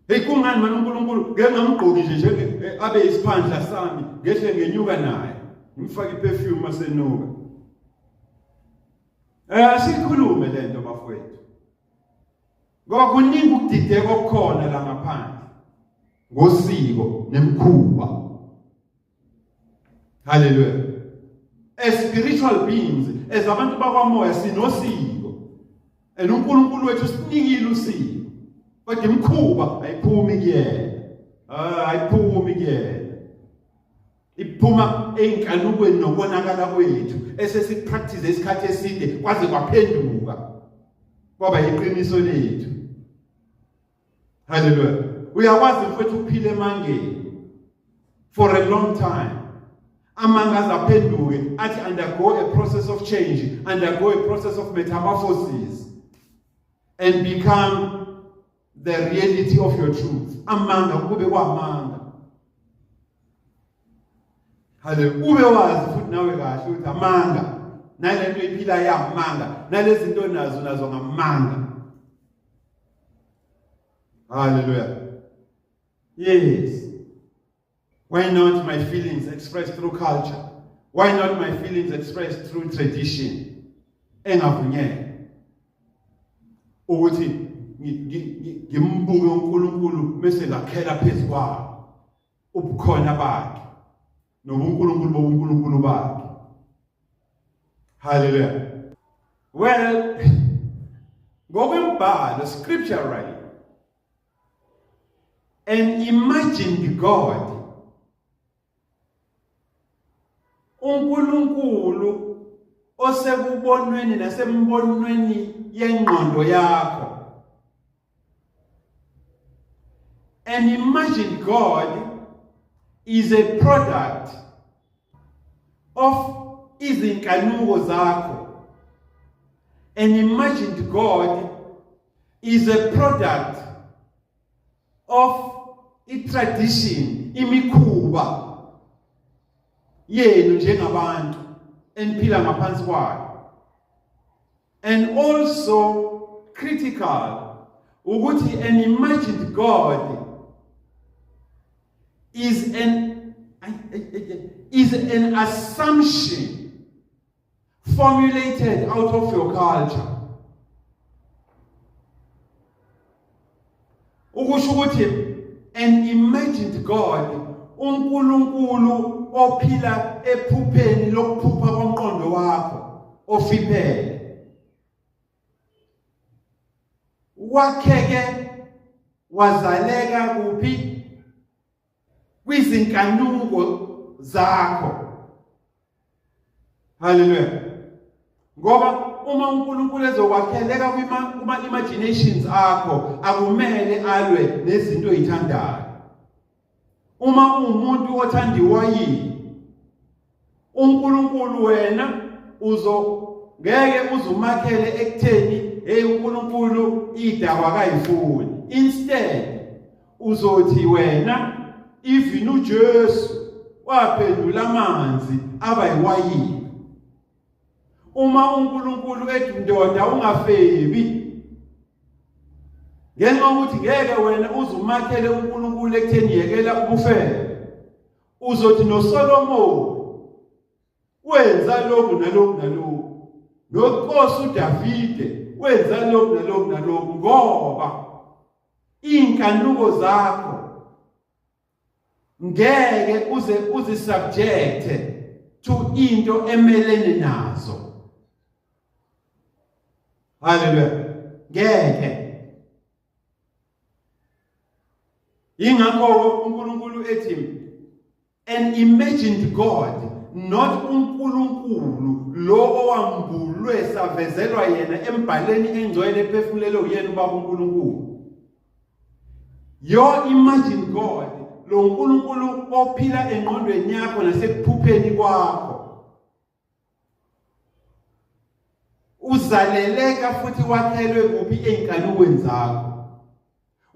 Hey kungani mina uNkulunkulu ngeke ngamgqoki nje njenge abe isiphandla sami ngehle ngenyuka naye ngimfake iperfume masenuka. Eh asikhulume lento bafowethu. Ngoba kuningi ukudideka okukhona la ngaphandle ngosiko nemikhuba. Hallelujah. As spiritual beings, as abantu bakwamoya sinosiko. And uNkulunkulu wethu usinikile usiko. Kodwa imikhuba ayiphumi kuyena. Ah, ayiphumi kuyena. Iphuma einkanukweni nokonakala kwethu esesipractice isikhathi eside kwaze kwaphenduka. Kwaba iqiniso lethu. Hallelujah. Uyakwazi mfethu ukuphila emangeni for a long time. Amanga azaphenduke athi undergo a process of change, undergo a process of metamorphosis and become the reality of your truth. Amanga kube kwamanga. Hallelujah. Ube wazi futhi nawe kahle ukuthi amanga nalento iphila yamanga nalezinto nazo nazo ngamanga. Hallelujah. Yes. Why not my feelings expressed through culture? Why not my feelings expressed through tradition? Engavunyelwe. Ukuthi ngimbuke uNkulunkulu bese ngakhela phezu kwawo ubukhona bakhe nobuNkulunkulu bobuNkulunkulu bakhe. Hallelujah. Well, ngokwembhalo scripturally an imagined God uNkulunkulu osekubonweni nasembonweni yengqondo yakho An imagined God is a product of izinkanuko zakho. An imagined God is a product of i-tradition, imikhuba yenu njengabantu eniphila ngaphansi kwayo. And also critical ukuthi an imagined God is an assumption formulated out of your culture. Ukusho ukuthi an imagined God uNkulunkulu ophila ephupheni lokuphupha komqondo wakho ofiphele wakheke wazaleka kuphi kwizinkanuko zakho. Haleluya. Ngoba uma uNkulunkulu ezokwakheleka kuma imaginations akho akumele alwe nezinto oyithandayo. Uma uwumuntu othanda iwayini uNkulunkulu wena uzo ngeke uzumakhele ekutheni hey uNkulunkulu idakwa kayifuni. Instead uzothi wena even uJesu waphendula amanzi aba yiwayini. Uma uNkulunkulu ethi ndoda ungafebi ngenxa yokuthi ngeke wena uzumakhele uNkulunkulu ekutheni yekela ubufebe uzothi noSolomon wenza lokhu nalokhu nalokhu noNkosi uDavide wenza lokhu nalokhu nalokhu ngoba inkanuko zakho ngeke uze uzisubjecte to into emelene nazo. Haleluya. Ngeke. Ingakho uNkulunkulu ethi an imagined God not uNkulunkulu lo owambulwe savezelwa yena embhaleni engcwele ephefumulelwe uyena ubaba uNkulunkulu. Your imagine God lo uNkulunkulu ophila engqondweni yakho nasekuphupheni kwakho uzaleleka futhi wakhelwe kuphi ezinkanukweni zakho.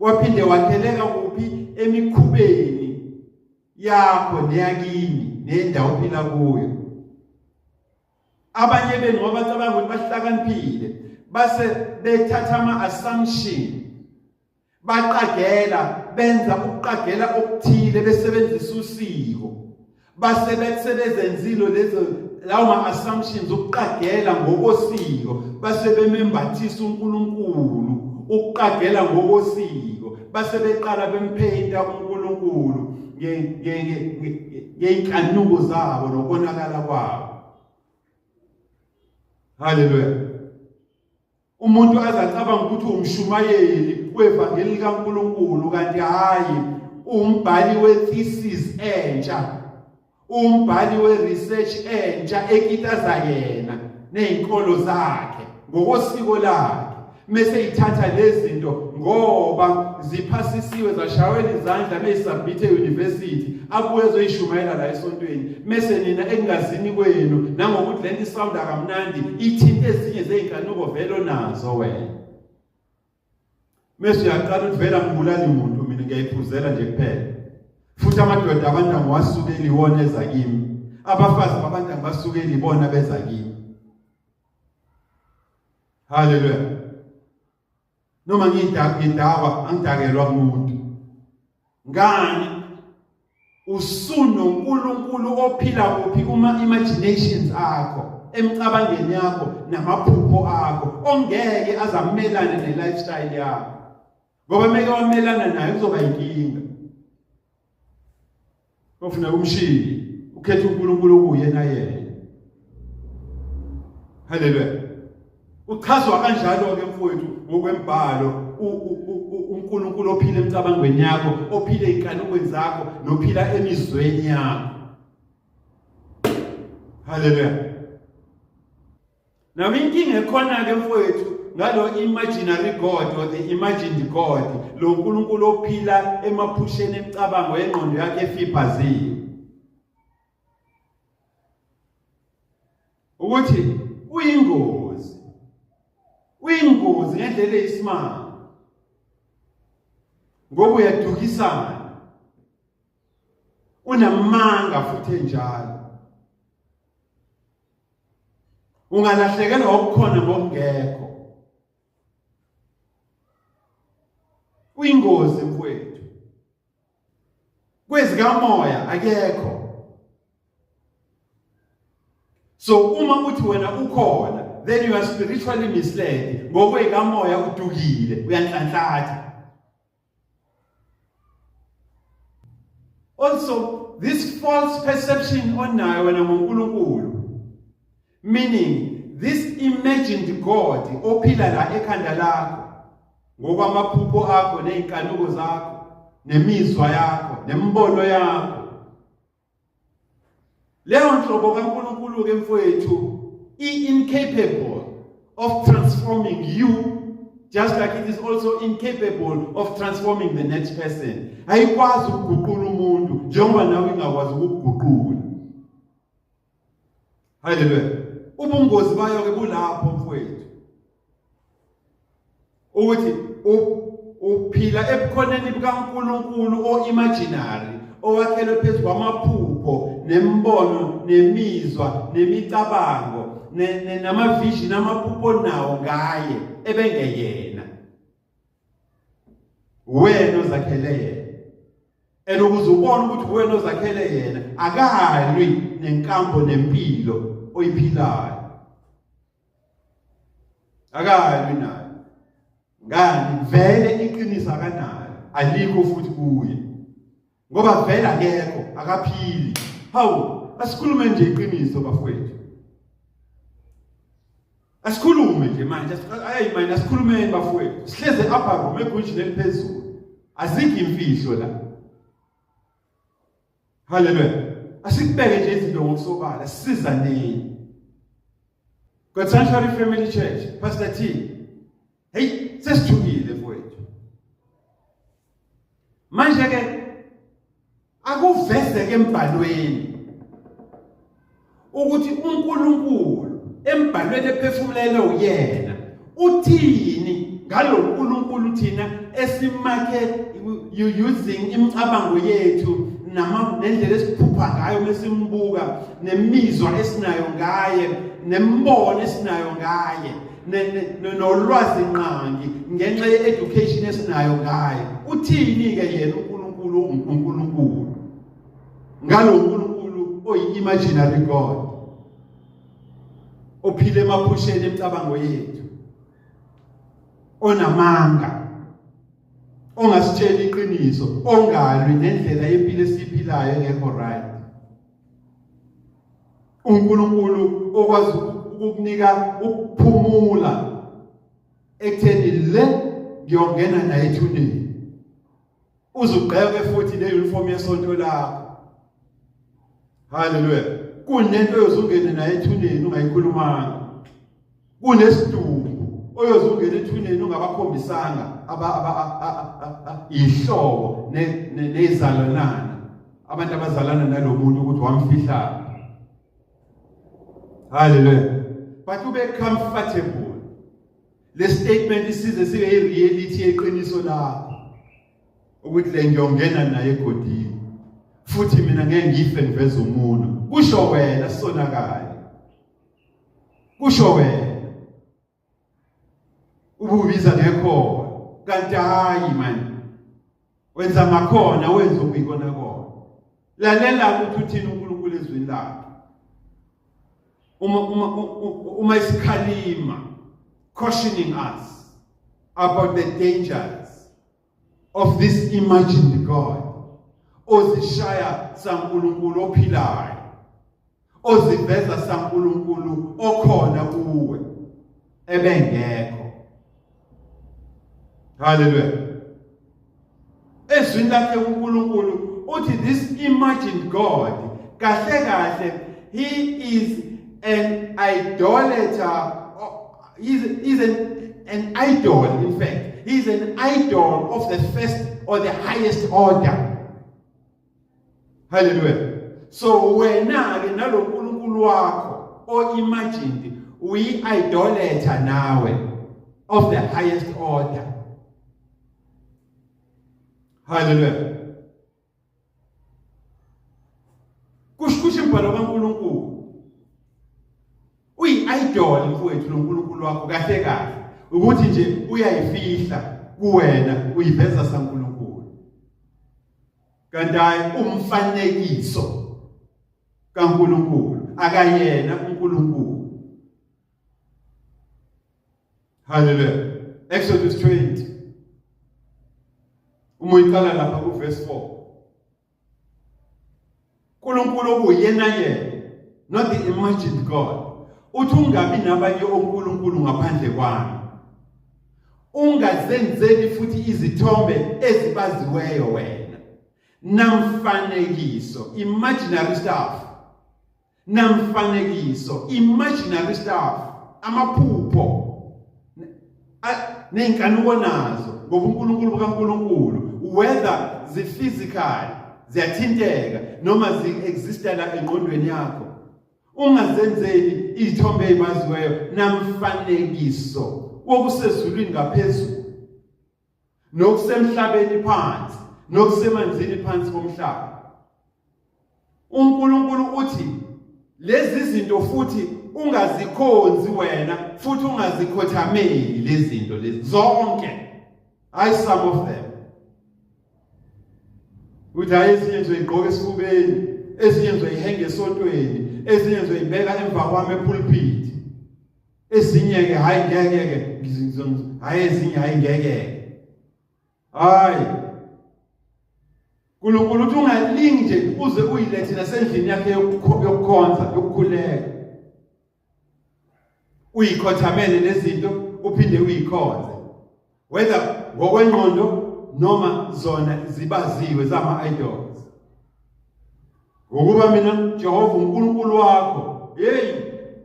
Waphinde wakheleka kuphi? Emikhubeni yakho neyakini nendawo ophila kuyo. Abanye benu ngoba bacabanga ukuthi bahlakaniphile base bethatha ama-assumption, baqagela, benza ukuqagela okuthile besebenzisa usiko, base besebenzile lezo lawo ma-assumptions ukuqagela ngokosiko, base bemembathisa uNkulunkulu ukuqagela ngokosiko, base beqala bempheyinta uNkulunkulu ngey'nkanuko zabo nokonakala kwabo. Haleluya. Umuntu aze acabanga ukuthi umshumayeli wevangeli likaNkulunkulu, kanti hhayi, umbhali we-thesis entsha, umbhali we-research entsha ekitaza yena ney'nkolo zakhe ngokosiko lakhe, mese ithatha lezi zinto ngoba ziphasisiwe zashawela izandla meyisubmit e-university, abuye ezoyishumayela la esontweni, mese nina ekungazini kwenu nangokuthi lento isawunda kamnandi ithinte ezinye zey'nkanuko vele onazo wena, mese uyaqala ukuthi vele angibulali muntu mina, ngiyayiphuzela nje kuphela, futhi amadoda abantu angiwasukeli iwona eza kimi, abafazi babantu angibasukeli ibona beza kimi. Haleluya. Noma ngidakwa angidakelwa kumuntu. Ngani? UsunoNkulunkulu ophila kuphi kuma imaginations akho, emcabangeni yakho namaphupho akho, ongeke azamelane ne-lifestyle yakho. Ngoba meke wamelana naye kuzoba inkinga. Kofuneka umshiye, ukhethe uNkulunkulu okuyena yena. Haleluya. Uchazwa kanjalo-ke mfowethu ngokwembhalo uNkulunkulu ophila emcabangweni yakho, ophila ey'nkanukweni zakho, nophila emizweni yakho. Haleluya. Nami inkinga ekhona-ke mfowethu ngalo imaginary God or the imagined God, lo nkulunkulu ophila emaphusheni emicabango yengqondo yakhe efiphaziwe, ukuthi uyingozi, uyingozi ngendlela eyisimanga, ngoba uyadukisana, unamanga futhi enjalo. Ungalahlekelwa okukhona ngokungekho. Uyingozi mfowethu. Kwezikamoya akekho. So uma uthi wena ukhona, then you are spiritually misled. Ngokwekamoya udukile, uyanhlanhlatha. Also, this false perception onayo wena ngoNkulunkulu, meaning this imagined God ophila la ekhanda lakho ngokwamaphupho akho nezinkanuko zakho nemizwa yakho nembono yakho, leyo nhlobo kaNkulunkulu ke mfowethu i-incapable of transforming you, just like it is also incapable of transforming the next person. Ayikwazi ukuguqula umuntu njengoba nawe ingakwazi ukukuguqula. Haleluya. Ubungozi bayo ke bulapho mfowethu, ukuthi uphila ebukhoneni bukaNkulunkulu o-imaginary owakhelwe phezu kwamaphupho nembono nemizwa nemicabango nama-vision, amaphupho nawo ngaye ebengeyena wena ozakhele yena. And ukuze ubone ukuthi wena ozakhele yena, akalwi nenkambo nempilo oyiphilayo, akalwi nayo. Ngani? Vele iqiniso akanalo, alikho futhi kuye, ngoba vele akekho, akaphili. Hawu, asikhulume nje iqiniso bafowethu, asikhulume nje manje. Ayi manje, asikhulumeni bafowethu, sihleze upper room egunjini eliphezulu, azikho imfihlo la. Haleluya. Asikubeke nje izinto ngokusobala, sizaneni. God Sanctuary Family Church, Pastor T. Hey, sesithukile mfowethu. Manje ke akuvezeke embhalweni ukuthi uNkulunkulu embhalweni ephefumulelwe uyena uthini. Ngalo nkulunkulu thina esimakhe using imicabango yethu nama nendlela esiphupha ngayo mesimbuka, nemizwa esinayo ngaye, nembono esinayo ngaye, nolwazi nqangi ngenxa ye-education esinayo ngaye. Uthini ke yena uNkulunkulu uNkulunkulu ngalo nkulunkulu oyi-imaginary God ophila emaphusheni emicabango yethu, onamanga, ongasitsheli iqiniso, ongalwi nendlela yempilo esiyiphilayo engekho right, uNkulunkulu okwazi ukukunika ukuphumula ekutheni le ngiyongena naye ethuneni, uzugqeke futhi ne-uniform yesonto lakho. Haleluya! Kunento oyozungene naye ethuneni ungayikhulumanga, kunesidumbu oyozungena ethuneni ungabakhombisanga ihlobo nezalanana, abantu abazalana nalomuntu ukuthi wamfihla. Haleluya! But ube comfortable. Le statement isize sibe i-reality yeqiniso lakho ukuthi le ngiyongena naye egodini, futhi mina ngeke ngife ngiveze umuntu. Kusho wena sonakale, kusho wena ububiza ngekhona, kanti hayi mani, wenza ngakhona, wenza okuyikona kona. Lalela ukuthi uthini uNkulunkulu ezwini lakhe uma isikhalima, cautioning us about the dangers of this imagined God ozishaya saNkulunkulu ophilayo, oziveza saNkulunkulu okhona kuwe ebengekho. Haleluya! Ezwini lakhe uNkulunkulu uthi this imagined God, kahle kahle, he is an idolater. He's an idol. In fact, he's an idol of the first or the highest order. Hallelujah! So wena ke nalo nkulunkulu wakho o imagined uyi idolater nawe of the highest order. Hallelujah! Kusho imbhalo kaNkulunkulu, uyi-idol mfowethu lo nkulunkulu wakho. Kahle kahle ukuthi nje uyayifihla kuwena, uyiveza saNkulunkulu, kanti hayi, umfanekiso kaNkulunkulu, akayena uNkulunkulu. Hallelujah! Exodus 20, uma uyiqala lapha ku verse 4, uNkulunkulu okuyena yena, not the imagined God, uthi ungabi nabanye onkulunkulu ngaphandle kwami, ungazenzeli futhi izithombe ezibaziweyo wena, namfanekiso, imaginary stuff, namfanekiso, imaginary stuff, amaphupho nezinkanuko nazo ngobunkulunkulu bukaNkulunkulu, whether zi-physical, ziyathinteka, noma zi-exista la engqondweni yakho. Ungazenzeli izithombe ezibaziweyo namfanekiso wokusezulwini ngaphezulu, nokusemhlabeni phansi, nokusemanzini phansi komhlaba. uNkulunkulu uthi lezi zinto futhi ungazikhonzi wena, futhi ungazikhothameli lezi zinto lezi zonke, hayi some of them. Uthi hayi, ezinye ngizoyigqoka esifubeni, ezinye ngizoyihenga esontweni, ezinye ngizoyibeka emva kwami epulpit, ezinye ke hayi ngeke ke, hayi ezinye hayi ngeke. Hayi, uNkulunkulu uthi ungalingi nje uze uyilethe nasendlini yakhe yokukhonza, yokukhuleka, uyikhothamele lezinto, uphinde uyikhonze, whether ngokwengqondo noma zona zibaziwe zama idols. Ngokuba mina Jehova uNkulunkulu wakho, hey,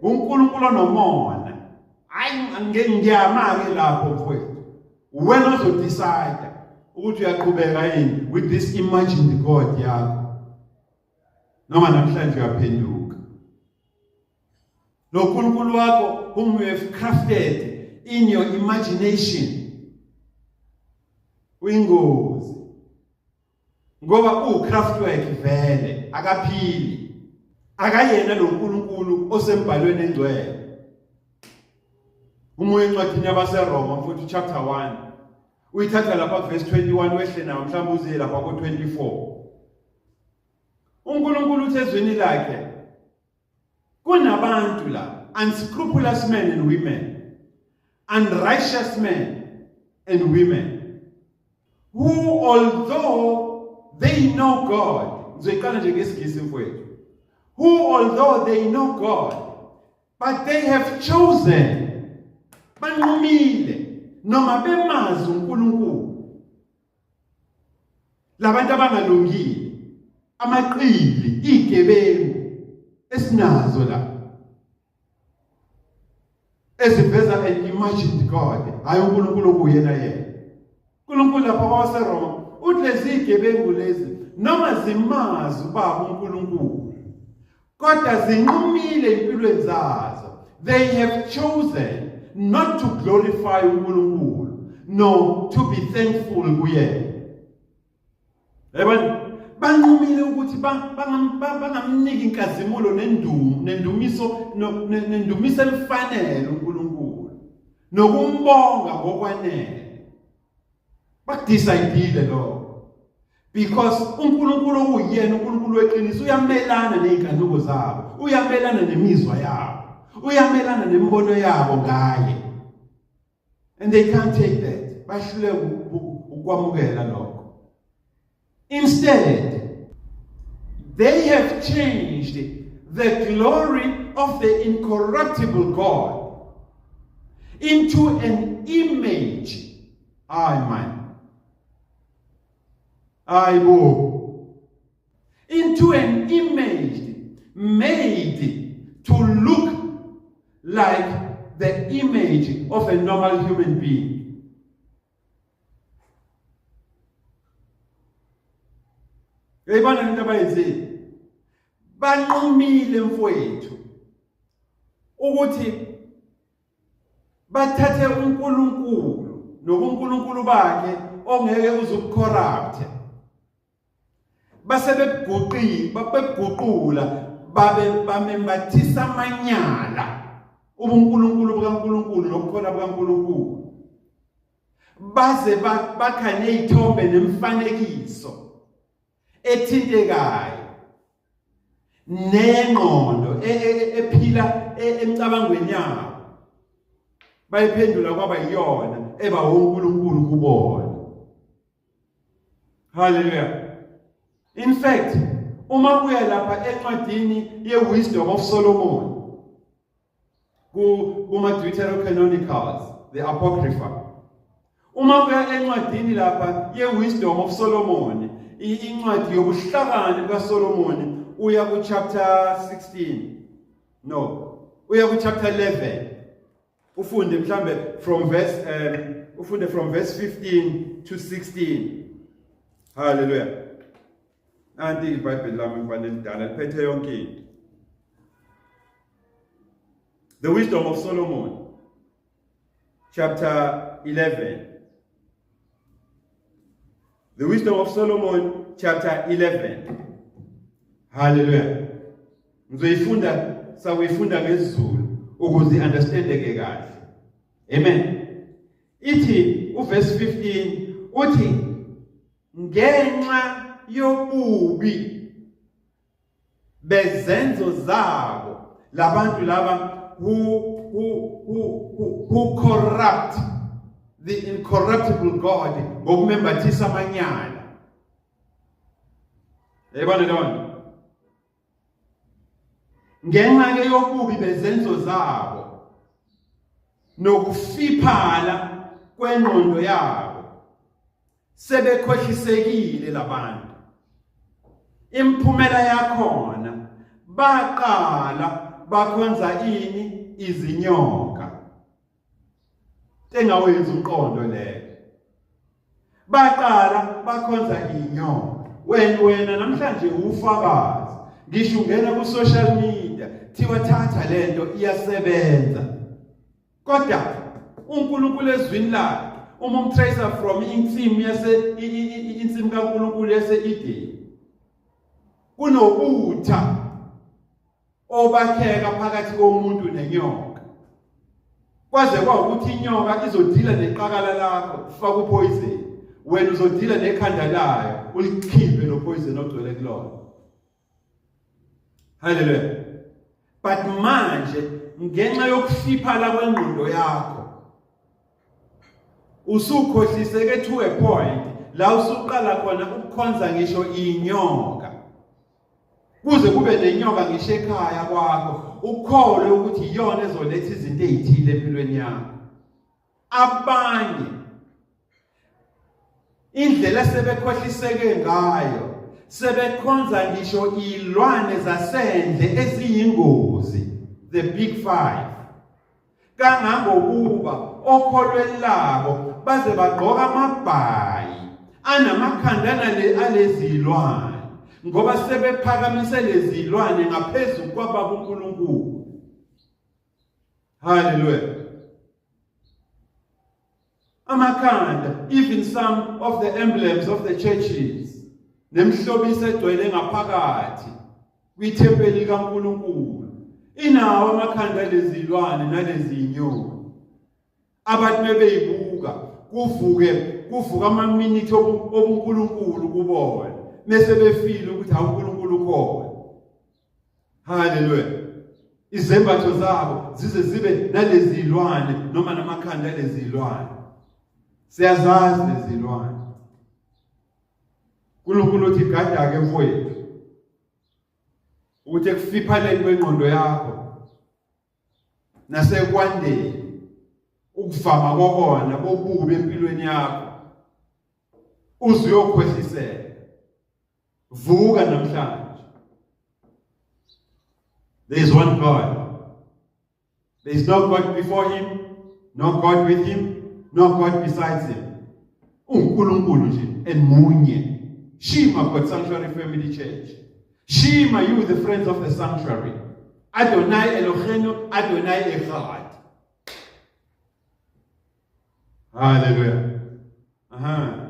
uNkulunkulu onomona. Hayi, ngiyama ke lapho mfowethu. Wena uzodecide ukuthi uyaqhubeka yini with this imagined God yakho noma namhlanje uyaphenduka. Lo nkulunkulu wakho whom you have crafted in your imagination. Uyingozi. Ngoba ucraft work vele akaphili. Akayena lo nkulunkulu osembhalweni engcwele. Uma uya encwadini yabaseRoma mfowethu chapter 1 uyithatha lapha verse 21 wehle nayo mhlawumbe uze lapha ko-24. uNkulunkulu uthi ezwini lakhe kunabantu la unscrupulous men and women unrighteous men and women who although they know God ngizoyiqala nje ngesingisi mfowethu who although they know God but they have chosen banqumile noma bemazi uNkulunkulu labantu abangalungile amaqili igebengu esinazo la eziveza an imagined God hayi uNkulunkulu okuyena yena uNkulunkulu lapha kwabaseRoma uthi lezi igebengu lezi noma zimazi ubaba uNkulunkulu kodwa zinqumile empilweni zazo they have chosen not to glorify uNkulunkulu no to be thankful kuyena yabona banqumile ukuthi bangamniki inkazimulo nendumo nendumiso nendumiso emfanele uNkulunkulu nokumbonga ngokwanele Bakudecide lokho. Because uNkulunkulu okuyena uNkulunkulu weqiniso uyamelana nezinkanuko zabo, uyamelana nemizwa yabo, uyamelana nemibono yabo ngaye. And they can't take that. Bahluleka ukwamukela lokho. Instead, they have changed the glory of the incorruptible God into an image. Ay man. Ay bo. Into an image made to look like the image of a normal human being. Uyayibona lento abayenzile? Banqumile mfowethu ukuthi bathathe uNkulunkulu nobuNkulunkulu bakhe ongeke uze ukucorrupt base bebuguqile babeguqula babe bamembathisa amanyala ubuNkulunkulu bukaNkulunkulu nobukhona bukaNkulunkulu baze bakha nezithombe nemfanekiso ethintekayo nengqondo e, e, e, ephila emcabangweni yabo bayiphendula kwaba yiyona eba uNkulunkulu kubona Hallelujah. In fact, uma uya lapha encwadini ye-Wisdom of Solomon kuma-Deuterocanonicals, the Apocrypha. Uma uya encwadini lapha ye-Wisdom of Solomon, incwadi yobuhlakani bukaSolomon, uya ku-chapter 16. No, uya ku-chapter 11. Ufunde mhlambe from verse ufunde from verse 15 to 16. Hallelujah. Nanti iBhayibheli lami mfana elidala liphethe yonke into. The Wisdom of Solomon chapter 11. The Wisdom of Solomon chapter 11. Hallelujah. Ngizoyifunda sawuyifunda ngesiZulu ukuze understandeke kahle. Amen. Ithi uverse 15 uthi ngenxa yobubi bezenzo zabo labantu laba who who who who corrupt the incorruptible God ngokumembathisa amanyala yayibona leyo nto ngenxa ke yobubi bezenzo zabo nokufiphala kwengqondo yabo Sebekhohlisekile labantu. Imphumela yakhona baqala bakhonza ini izinyoka. Engawenza umqondo leyo. Baqala bakhonza inyoka. Wena wena namhlanje ufakazi. Ngisho ungena ku social media thiwa thatha lento iyasebenza. Kodwa uNkulunkulu ezwini lakhe Uma umtracer from insimu yase insimu kaNkulunkulu yase-Eden, kunobutha obakheka phakathi komuntu nenyoka, kwaze kwawukuthi inyoka izodila neqakala lakho, faka upoison, wena uzodila nekhanda layo, ulikhiphe lo poison ogcwele kulona. Haleluya. But manje ngenxa yokufiphala kwengqondo yakho usukhohliseke to a point la usuqala khona ukukhonza ngisho inyoka, kuze kube nenyoka ngisho ekhaya kwakho, ukholwe ukuthi iyona ezoletha izinto ezithile empilweni yakho. Abanye indlela sebekhohliseke ngayo, sebekhonza ngisho ilwane zasendle eziyingozi, the big five, kangangokuba okholweni labo baze bagqoka amabhayi anamakhanda alezilwane, ngoba sebephakamise lezilwane ngaphezu kwababa uNkulunkulu. Hallelujah. Amakhanda, even some of the emblems of the churches, nemihlobiso egcwele ngaphakathi kwithempeli likaNkulunkulu, inawo amakhanda lezilwane nalezinyoni. Abantu bebeyibuka kuvuke kuvuka amaminithi obuNkulunkulu kubona, mese befile ukuthi awuNkulunkulu ukhona. Haleluya. Izembatho zabo zize zibe nalezi zilwane noma namakhanda alezi zilwane. Siyazazi lezi zilwane. uNkulunkulu uthi gada ke mfowethu ukuthi ekufiphaleni kwengqondo yakho nasekwandeni ukuvama kokona kobubi empilweni yakho uze uyokhohliseka. Vuka namhlanje. There is one God. There is no God before him, no God with him, no God besides him. UNkulunkulu nje enmunye. Shima God Sanctuary Family Church. Shima you the friends of the sanctuary. Adonai Eloheinu, Adonai Echad. Hallelujah. Aha.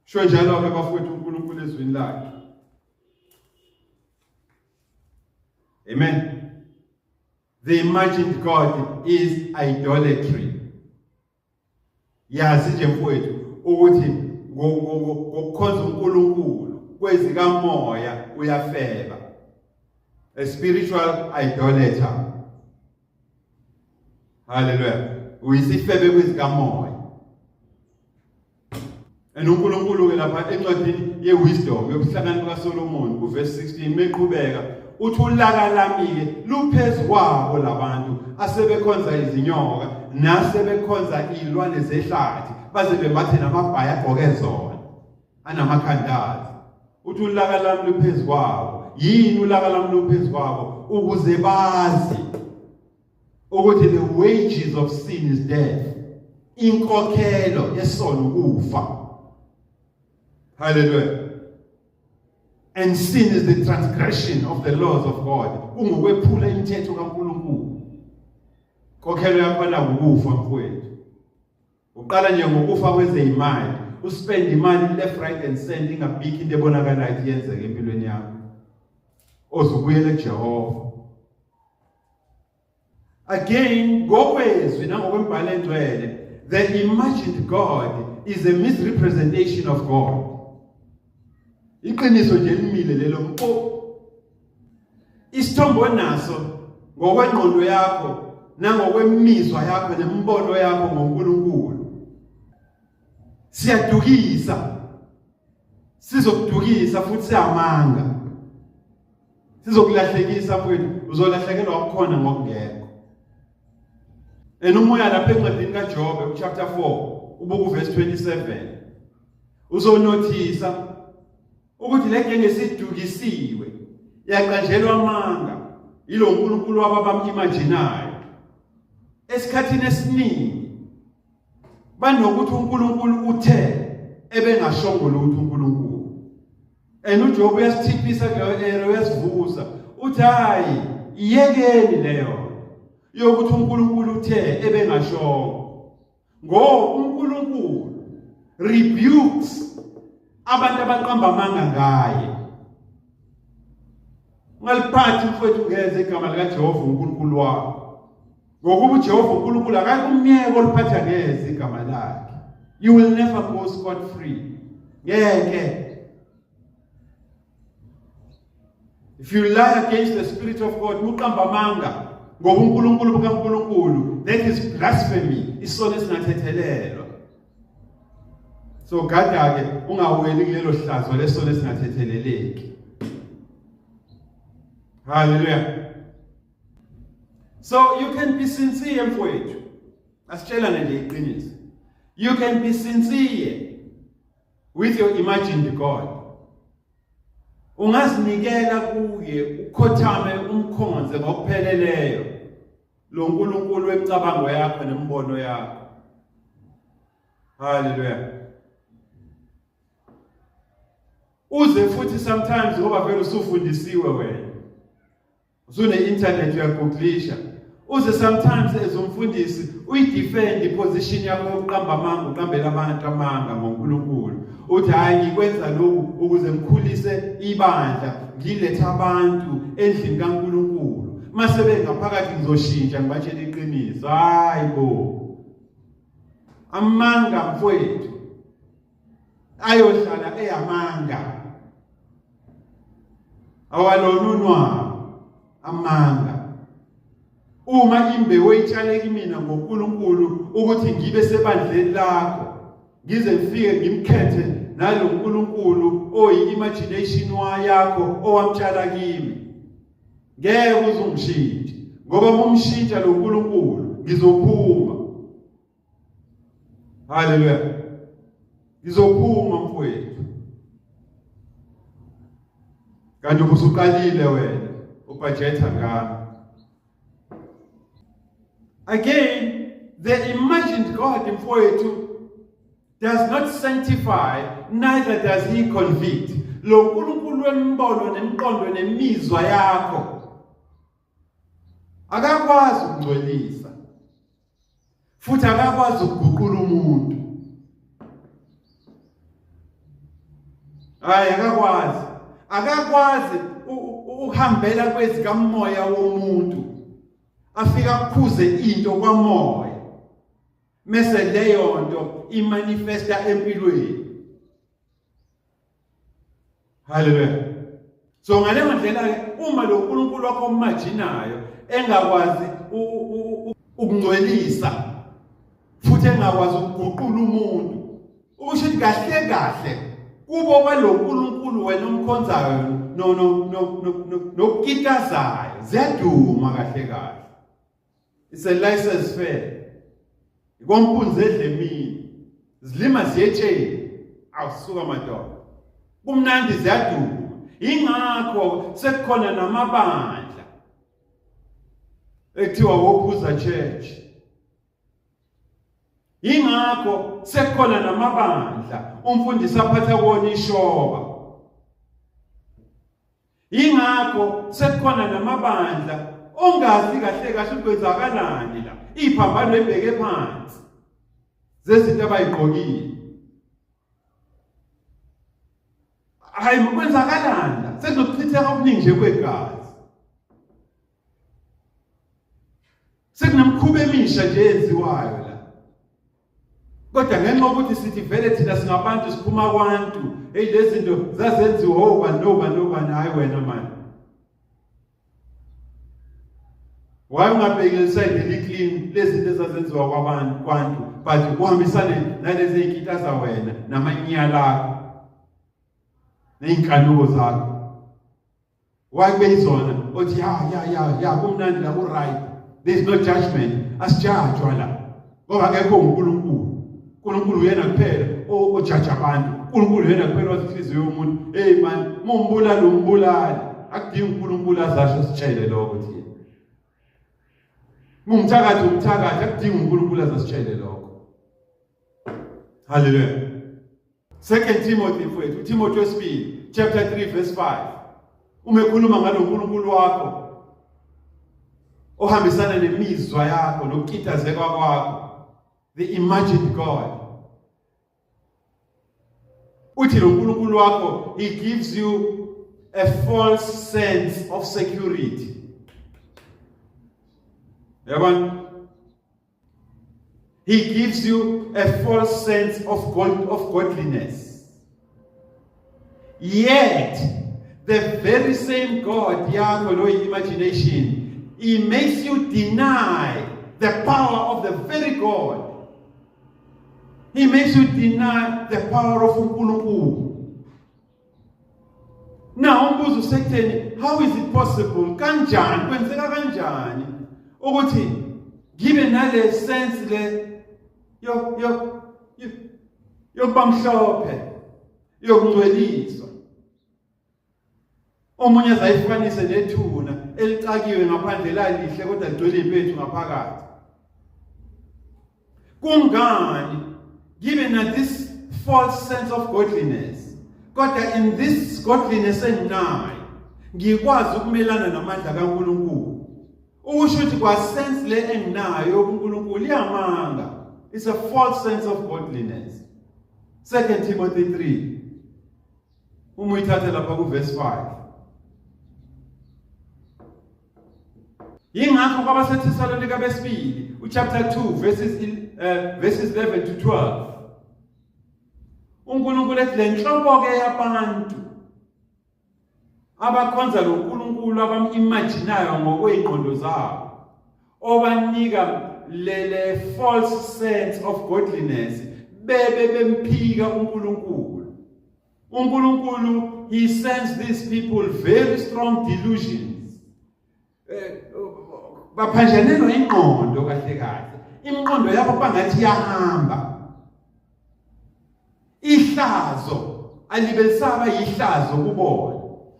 Sho njalo-ke bafowethu uNkulunkulu ezwini lakhe. Amen. The imagined God is idolatry. Yazi nje mfowethu ukuthi ngokukhonza uNkulunkulu kwezikamoya uyafeba. A spiritual idolater. Hallelujah. Uyisifebe kwezikamoya. And uNkulunkulu ke lapha encwadini yewisdom yobuhlakani bukaSolomon kuverse 16 meqhubeka uthi ulaka lami ke luphezu kwabo labantu asebekhonza izinyoka nasebekhonza izilwane zehlathi baze bembathe namabhayi agqoke zona anamakhandazi. Uthi ulaka lami luphezu kwabo. Yini ulaka lami luphezu kwabo? Ukuze bazi ukuthi the wages of sin is death, inkokhelo yesono ukufa. Hallelujah. And sin is the transgression of the laws of God, kungukwephula imithetho kaNkulunkulu. Inkokhelo yakhona ukufa mfowethu. Uqala nje ngokufa kwezeyimali, uspend imali left, right and center, ingabikho into ebonakalayo ukuthi yenzeke empilweni yakho. Ozubuyele kuJehova. Again, ngokwezwi nangokwembhalo engcwele, the imagined God is a misrepresentation of God. Iqiniso nje limile lelo mpo. Isithombe onaso ngokwengqondo yakho nangokwemizwa yakho nemibono yakho ngoNkulunkulu siyadukisa, sizokudukisa futhi siyamanga, sizokulahlekisa mfowethu, uzolahlekelwa okukhona ngokungekho. And umoya lapha encwadini kaJobe uchapter 4 ubuka uverse 27 uzonothisa ukuthi le genge isidukisiwe, yaqanjelwa amanga yilo nkulunkulu wabo abam-imaginayo. Esikhathini esiningi banokuthi uNkulunkulu uthe ebengashongo lutho uNkulunkulu. And uJobe uyasithiphisa kuleyo era, uyasivusa, uthi hayi, iyekeni leyo yokuthi uNkulunkulu uthe ebengashongo. Ngoba uNkulunkulu rebukes abantu abaqamba amanga ngaye. Ungaliphathi mfowethu ngeze igama likaJehova uNkulunkulu wakho. Ngokuba uJehova uNkulunkulu akakumyeke oliphatha ngeze igama lakhe. You will never go scot free. Ngeke. If you lie against the spirit of God, uqamba amanga ngoba uNkulunkulu bukaNkulunkulu, that is blasphemy, isono esingathethelelwa. So gada ke ungaweli kulelo hlazo lesono esingathetheleleki. Hallelujah. So you can be sincere mfowethu. Asitshelane nje iqiniso. You can be sincere with your imagined God. Ungazinikela kuye ukhothame umkhonze ngokupheleleyo lo nkulunkulu wemicabango yakho nemibono yakho. Hallelujah. Uze futhi sometimes ngoba vele usufundisiwe wena. Usune-internet uyagooglisha. Uze sometimes as umfundisi uyidefend iposition yakho yokuqamba amanga uqambela abantu amanga ngoNkulunkulu. Uthi hayi ngikwenza lokhu ukuze ngikhulise ibandla, ngilethe abantu endlini kaNkulunkulu. Mase bengaphakathi ngizoshintsha ngibatshele iqiniso. Hayi bo. Amanga mfowethu ayohlala eyamanga. Awalona unwabu amanga. Uma imbewu oyitshale kimina ngoNkulunkulu ukuthi ngibe sebandleni lakho ngize ngifike ngimkhethe nalo nkulunkulu oyi-imagination yakho owamtshala kimi ngeke uze ungishintshe ngoba uma umshintsha lo nkulunkulu ngizophuma. Haleluya. Ngizophuma mfowethu. Kanti ubusuqalile wena ubhajetha ngami. Again, the imagined God mfowethu does not sanctify, neither does he convict. Lo nkulunkulu wembono nemiqondo nemizwa yakho akakwazi ukungcwelisa futhi akakwazi ukuguqula umuntu. Hayi, akakwazi, akakwazi ukuhambela kwezikamoya womuntu afika akhuze into kwamoya mese leyo nto imanifesta empilweni. Haleluya. So ngaleyo ndlela ke uma lo nkulunkulu wakho omajinayo engakwazi ukungcwelisa futhi engakwazi ukuguqula umuntu, ukusho ukuthi kahle kahle kubo kwalo nkulunkulu wena omkhonzayo no no no nokukitazayo ziyaduma kahle kahle. It's a license fair. Ikompunzi edlemini. Zilima ziyetsheni. Awusuka madoda. Kumnandi ziyaduma. Ingakho sekukhona namabandla ekuthiwa wophuza church. Ingakho sekukhona namabandla umfundisi aphatha kuwona ishoba. Yingakho sekukhona namabandla ongazi kahle kahle ukuthi kwenzakalani la. Iphambano ebheke phansi zezinto abayigqokile. Hayi, kwenzakalani la? Sekunokuchitheka okuningi nje kwegazi. Sekunemikhuba emisha nje eyenziwayo la. Kodwa ngenxa yokuthi sithi vele thina singabantu siphuma kwantu, hey lezi zinto zazenziwa obani nobani nobani, hayi wena mani. Why ungabheki lesayidi eli-clean lezinto ezazenziwa kwabantu kwantu but uhambisane nalezi ey'kitaza wena namanyala akho ney'nkanuko zakho. Why kube yizona othi ya ya ya ya kumnandi la ku-right, there is no judgment, asijajwa la ngoba akekho uNkulunkulu. uNkulunkulu uyena kuphela ojaja abantu. uNkulunkulu uyena kuphela wazi inhliziyo yomuntu. Hey man, mumbulali umbulali, akudingi uNkulunkulu azasho sitshele lokho thina. Mumthakathi umthakathi, akudingi uNkulunkulu azasitshele lokho. Hallelujah. Second Timothy mfowethu, uTimothy wesibili chapter 3 verse 5. Uma ekhuluma ngalo nkulunkulu wakho ohambisana nemizwa yakho nokukitazeka kwakho. The imagined God. Uthi lo nkulunkulu wakho, he gives you a false sense of security. Yabona? He gives you a false sense of God, of godliness. Yet the very same God yakho lo imagination, he makes you deny the power of the very God. He makes you deny the power of uNkulunkulu. Now umbuzo usekutheni, how is it possible? Kanjani kwenzeka kanjani ukuthi ngibe nale sense le yo yo yokuba mhlophe, yokungcweliswa? Omunye azayifanise nethuna elicakiwe ngaphandle lalihle kodwa ligcwele impethu ngaphakathi. Kungani ngibe na this false sense of godliness, kodwa in this godliness enginayo ngikwazi ukumelana namandla kaNkulunkulu? Ukusho ukuthi kwa sense le enginayo yobuNkulunkulu iyamanga. It's a false sense of godliness. 2 Timothy 3, uma uyithatha lapha ku verse 5. Yingakho kwabaseThesalonika besibili uchapter 2 verses 11 to 12, uNkulunkulu ethi le nhlobo ke yabantu abakhonza lo nkulunkulu abam-imaginayo ngokwey'ngqondo zabo, obanika lele false sense of godliness, bebe bemphika uNkulunkulu. uNkulunkulu, he sends these people very strong delusions. Baphanjanelwa ingqondo kahle kahle, imiqondo yabo bangathi iyahamba. Ihlazo alibe lisaba yihlazo kubona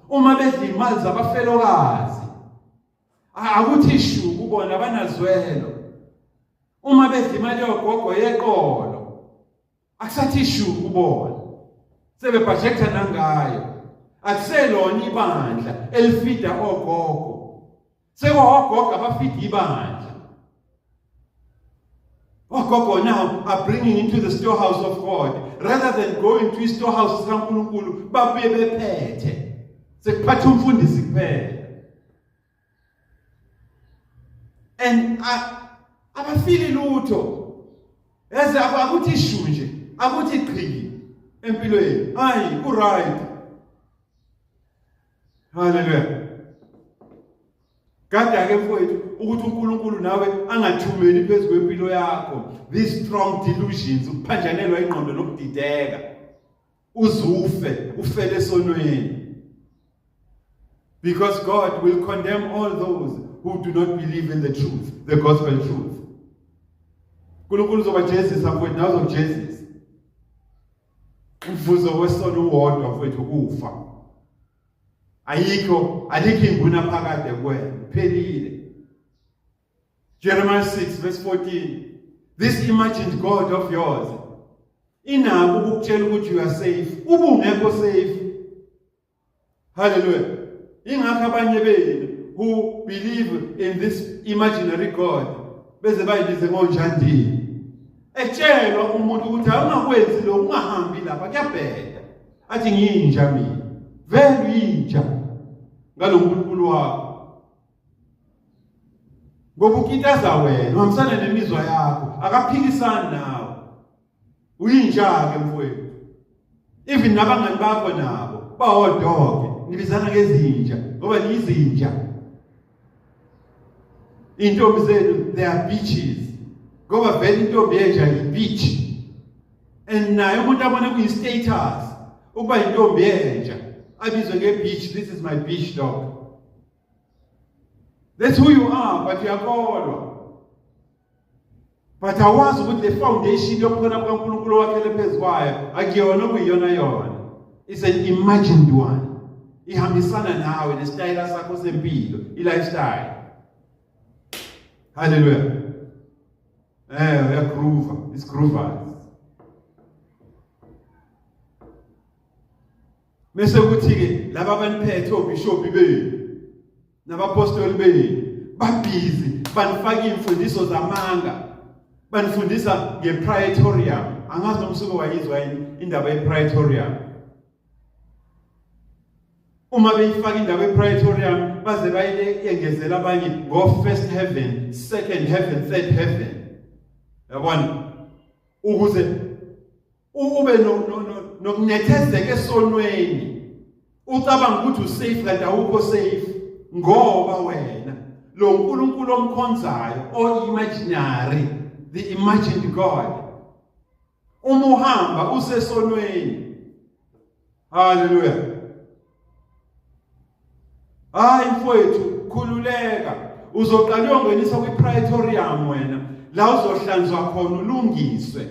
uma bedla imali zabafelokazi, akuthi shu kubona, abanazwelo. Uma bedla imali yogogo yeqolo, akusathi shu kubona, sebebhajektha nangayo. Akuselona ibandla elifida ogogo, sekuwogogo abafida ibandla. Ogogo now are bringing into the storehouse of God rather than going to i-storehouse sikaNkulunkulu, babuye bephethe, sekuphatha umfundisi kuphela. And abafili lutho, yazi, akuthi shu nje, akuthi qhiki empilweni, hayi, ku right. Haleluya. Kade ke mfowethu ukuthi uNkulunkulu nawe angathumeli phezu kwempilo yakho these strong delusions, ukuphanjanelwa ingqondo nokudideka, uzufe ufele esonweni, because God will condemn all those who do not believe in the truth, the gospel truth. uNkulunkulu uzobajezisa mfowethu, nawe uzokujezisa. Umvuzo wesono uwodwa mfowethu, ukufa. Ayikho, alikho inguna phakade kuwena, phelile. Jeremiah 6 verse 14. This imagined God of yours inako ukukutshela ukuthi you are safe, ubungekho safe. Hallelujah. Ingakho abanye benu who believe in this imaginary God beze bayibize ngonjandini. Etshelwa umuntu ukuthi awungakwenzi lokhu, ungahambi lapha, kuyabheda, athi ngiyinja mina. Vele uyinja ngalo nkulunkulu wakho, ngoba ukitaza wena, uhambisana nemizwa yakho, akaphikisani nawe. Uyinja-ke mfowethu. Even nabangani bakho nabo bawodoge, nibizana ngezinja ngoba niyizinja. Iy'ntombi zenu, they are bitches, ngoba vele intombi yenja yi-bitch, and naye umuntu abone kuyi-status ukuba yintombi yenja, abizwe nge-bitch. This is my bitch dog. That's who you are, but uyakholwa, but awazi ukuthi le foundation yokukhona kukaNkulunkulu wakhele phezu kwayo akuyona okuyiyona yona. It's an imagined one, ihambisana nawe nesitayela sakho sempilo, i-lifestyle. Hallelujah. Uyagroova, it's groovers. Bese kuthi ke laba abaniphethe, obishop benu nabapostoli benu, babhizi banifaka imfundiso zamanga. Banifundisa ngepraetorium. Angazi noma usuke wayizwa yini indaba yepraetorium. Uma beyifaka indaba yepraetorium baze bayengezela abanye ngo first heaven, second heaven, third heaven. Yabona? Ukuze ube nokunethezeka esonweni ucabanga ukuthi usafe kanti awukho safe ngoba wena lo nkulunkulu omkhonzayo o-imaginary the imagined god uma uhamba usesonweni haleluya Hayi mfowethu khululeka uzoqala uyongeniswa kwi-praetorium wena la uzohlanzwa khona ulungiswe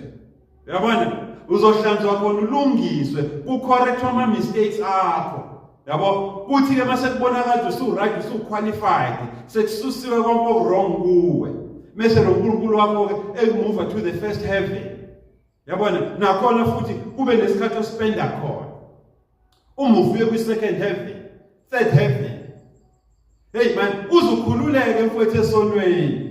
yabona uzohlanzwa khona ulungiswe kucorrectwa ama-mistakes akho yabo kuthi-ke uma sekubonakala ukuthi usu-right usu-qualified sekususiwe konke oku-wrong kuwe mese lo nkulunkulu wakho-ke ekumuva to the first heaven yabona nakhona futhi kube nesikhathi ospenda khona uma ufike kwi-second heaven third heaven hey man uzukhululeke mfowethu esonweni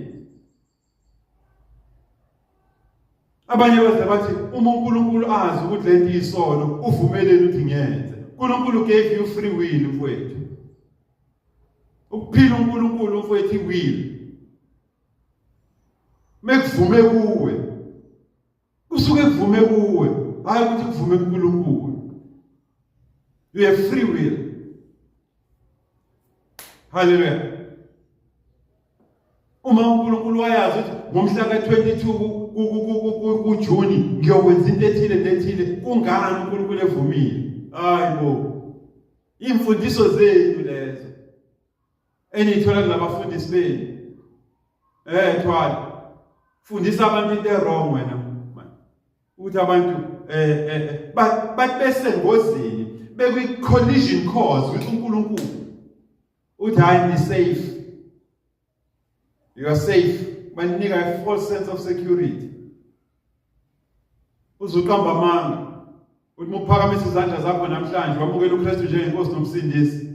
abanye baze bathi uma uNkulunkulu azi ukuthi lento isono uvumeleni ukuthi ngiyenze uNkulunkulu gave you free will mfowethu ukuphila uNkulunkulu mfowethu iwill mekuvume kuwe kusuke kuvume kuwe hayi ukuthi kuvume kuNkulunkulu you have free will haleluya uma uNkulunkulu wayazi ukuthi ngomhla ka-22 kuJuni ngiyokwenza into ethile nethile kungani uNkulunkulu evumile hayi bo imfundiso zenu lezo eniyithola kulabafundisi benu eh thwala fundisa abantu into ewrong wena ukuthi abantu eh, eh, eh bathi besengozini bekwi collision course with uNkulunkulu uthi hayi ni safe you are safe banika a false sense of security uzuqamba amanga uthi muphakamisa izandla zakho namhlanje wamukela uKristu njengenkosi nomsindisi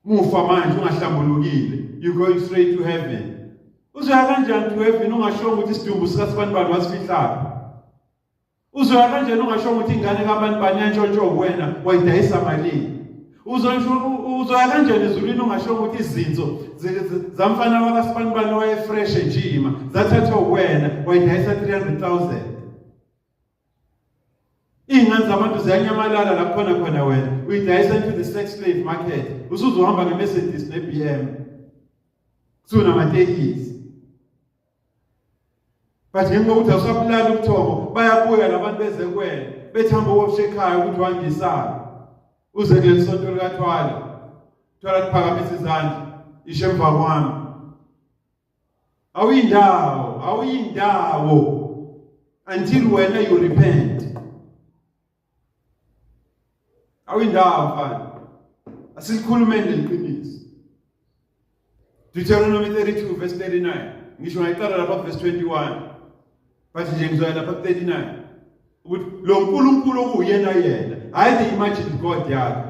Mufa manje ungahlambulukile. You going straight to heaven. Uzoya kanjani to heaven ungashongo ukuthi isidumbu sikasibanibani wasifihlaphi? Uzoya kanjani ungashongo ukuthi ingane kabantu bani yantshontshwa wena wayidayisa malini? Uzoya kanjani ezulwini ungashongo ukuthi izinso zamfana wakasibanibani wayefresh ejima zathathwa wena wayidayisa 300,000? Iy'ngane zabantu ziyanyamalala la kukhona khona wena uyidayisa into the sex slave market usuzohamba nge-Mercedes ne-BM sunamatekisi but ngenxa yokuthi awusabulali ubuthongo bayabuya labantu beze kuwena bethi hamba uwoshe ekhaya ukuthi wandisana uze kuleli sonto likathwala thwala kuphakamisa izandla isho emva kwami awuyindawo awuyindawo until wena you repent awuyindawo mfana asilikhulumeni leliqiniso Deuteronomy 32 verse 39 ngisho ngayiqala lapha verse 21 but nje ngizoya lapha 39 ukuthi lo nkulunkulu okuyena yena hayi the imagined god yakhe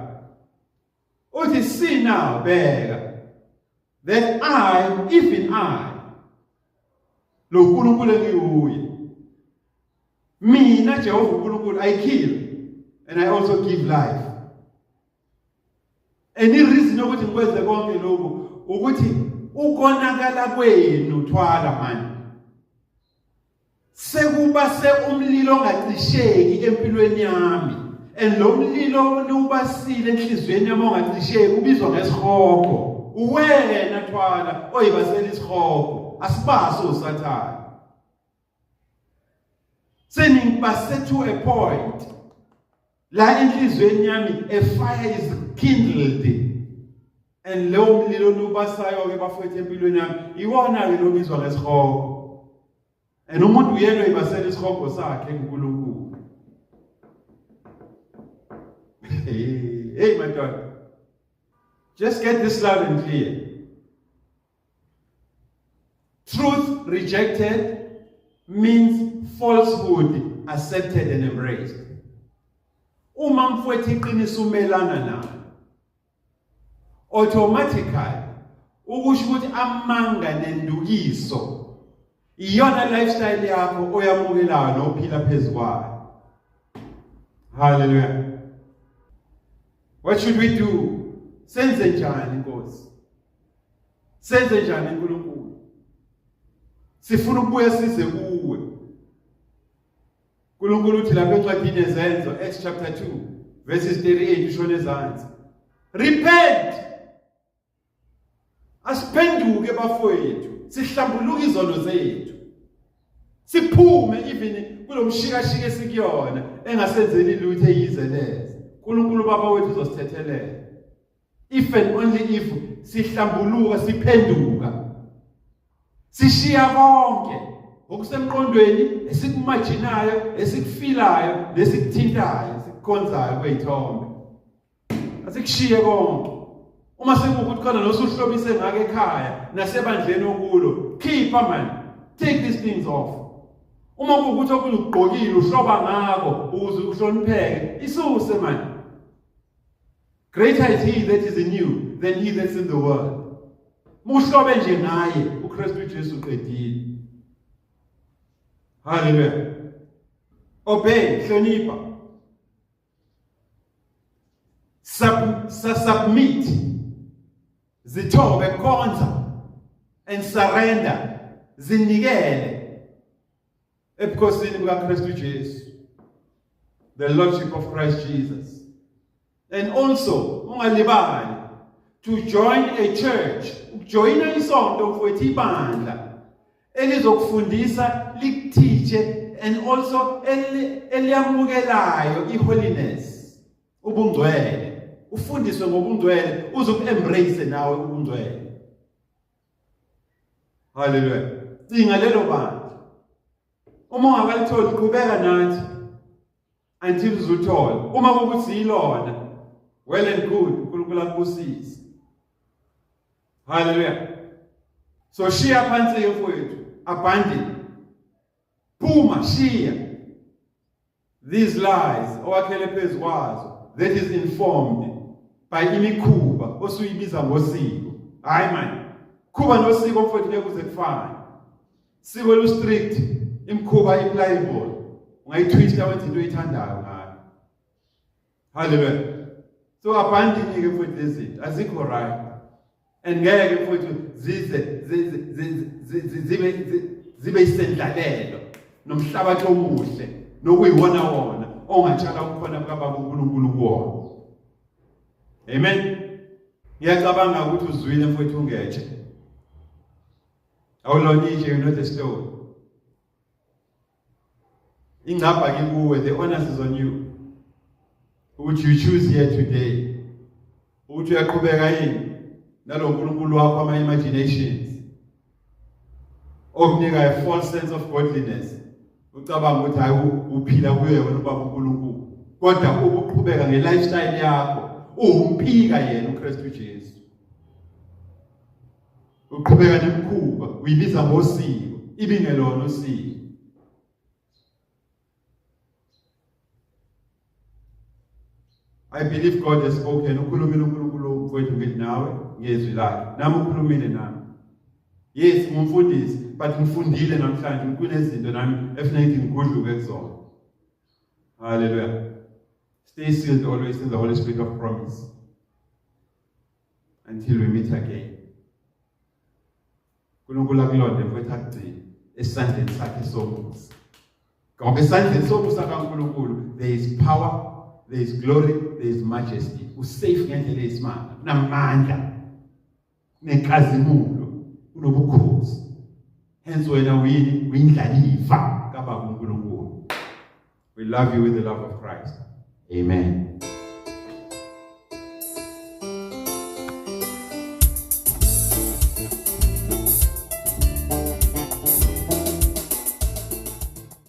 uthi see now bheka that I even I lo nkulunkulu engiwuye mina Jehova uNkulunkulu I kill and I also give life any reason yokuthi ngikwenze konke lokhu ukuthi ukonakala kwenu thwala manje sekubase umlilo ongacisheki empilweni yami and lo mlilo niwubasile enhliziyweni yami ongacisheki ubizwa ngesihogo uwena thwala oyibasela isihogo asibaso usathane seningibase to a point la enhliziyweni yami a fire is kindled and leyo mlilo niwubasayo-ke bafowethu empilweni yami iwona-ke lobizwa ngesihogo And umuntu uyena oyibasela isihogo sakhe kuNkulunkulu. Hey, hey madoda. Just get this loud and clear. Truth rejected means falsehood accepted and embraced. Uma mfowethu iqiniso umelana nalo automatically ukusho ukuthi amanga nendukiso Iyona lifestyle yakho oyamukelayo nophila phezu kwayo. Hallelujah. What should we do? Senze njani Nkosi? Senze njani uNkulunkulu? Sifuna ukubuya size kuwe. uNkulunkulu uthi lapha encwadini yeZenzo Acts chapter 2 verses 38 ushona ezansi. Repent. Asiphenduke bafowethu, sihlambuluke izono zethu. Siphume even kulomshikashika esikuyona engasenzeli lutho eyize leze. uNkulunkulu baba wethu uzosithethelela. If and only if sihlambuluka siphenduka. Sishiya konke okusemqondweni esikumajinayo, esikufilayo, nesikuthintayo, sikukhonzayo kwezithombe. Asikushiye konke. Uma sekuwukuthi khona nosuhlobise ngake ekhaya nasebandleni okulo, khipha man. Take these things off. Uma kuwukuthi okunye ukugqokile uhloba ngako ukuze uhlonipheke, isuse man. Greater is he that is in you than he that's in the world. Muhlobe nje ngaye uKristu Jesu uqedile. Hallelujah. Obey, hlonipha. Sub, submit zithobe khonza and surrender zinikele ebukhosini bukaKristu Jesu the lordship of Christ Jesus and also ungalibali to join a church ukujoyina isonto mfowethu ibandla elizokufundisa likuthiche and also eliyamukelayo iholiness ubungcwele ufundiswe ngobungcwele uzoku-embrace nawe ubungcwele haleluya cinga lelo bandla uma ungakalitholi qhubeka nathi until uzuthola uma kukuthi yilona well and good uNkulunkulu akubusise haleluya so shiya phansi mfowethu abandon phuma shiya these lies owakhele phezu kwazo that is informed by imikhuba osuyibiza ngosiko hayi man khuba nosiko mfowethu ngeke kuze kufane siko lu strict imikhuba ipliable ungayitwista wenza into oyithandayo ngayo haleluya so abandon ke mfowethu lezi zinto azikho right and ngeke mfowethu zize zibe zibe isendlalelo nomhlabathi omuhle nokuyiwona wona ongatshala ukhona bukaBaba uNkulunkulu kuwona amen ngiyacabanga ukuthi uzwile mfowethu ungetshe awulona itshe you're not a stone ingcabha kikuwe the onus is on you ukuthi you choose here today ukuthi uyaqhubeka yini nalo nkulunkulu wakho ama imaginations okunika a false sense of godliness ucabanga ukuthi hayi uphila kuye wena ubaba uNkulunkulu kodwa ukuqhubeka ngelifestyle yakho uwumphika yena uKristu Jesu Uqhubeka nemikhuba uyibiza ngosiko ibingelona usiko. I believe God has spoken. Ukhulumile uNkulunkulu mfowethu ngithi nawe ngezwi lakhe. Nami ukhulumile nami. Yes, ngumfundisi, but ngifundile namhlanje kunezinto nami efuneka ukuthi ngigudluke kuzona. Hallelujah. Stay sealed always in the Holy Spirit of promise. Until we meet again. uNkulunkulu akulonde mfowethu akugcine esandleni sakhe somusa. Ngoba esandleni somusa kaNkulunkulu there is power, there is glory, there is majesty. Usafe ngendlela eyisimanga, kunamandla, kunenkazimulo, kunobukhosi. Hence wena uyini? Uyindlalifa kaBaba uNkulunkulu. We love you with the love of Christ. Amen.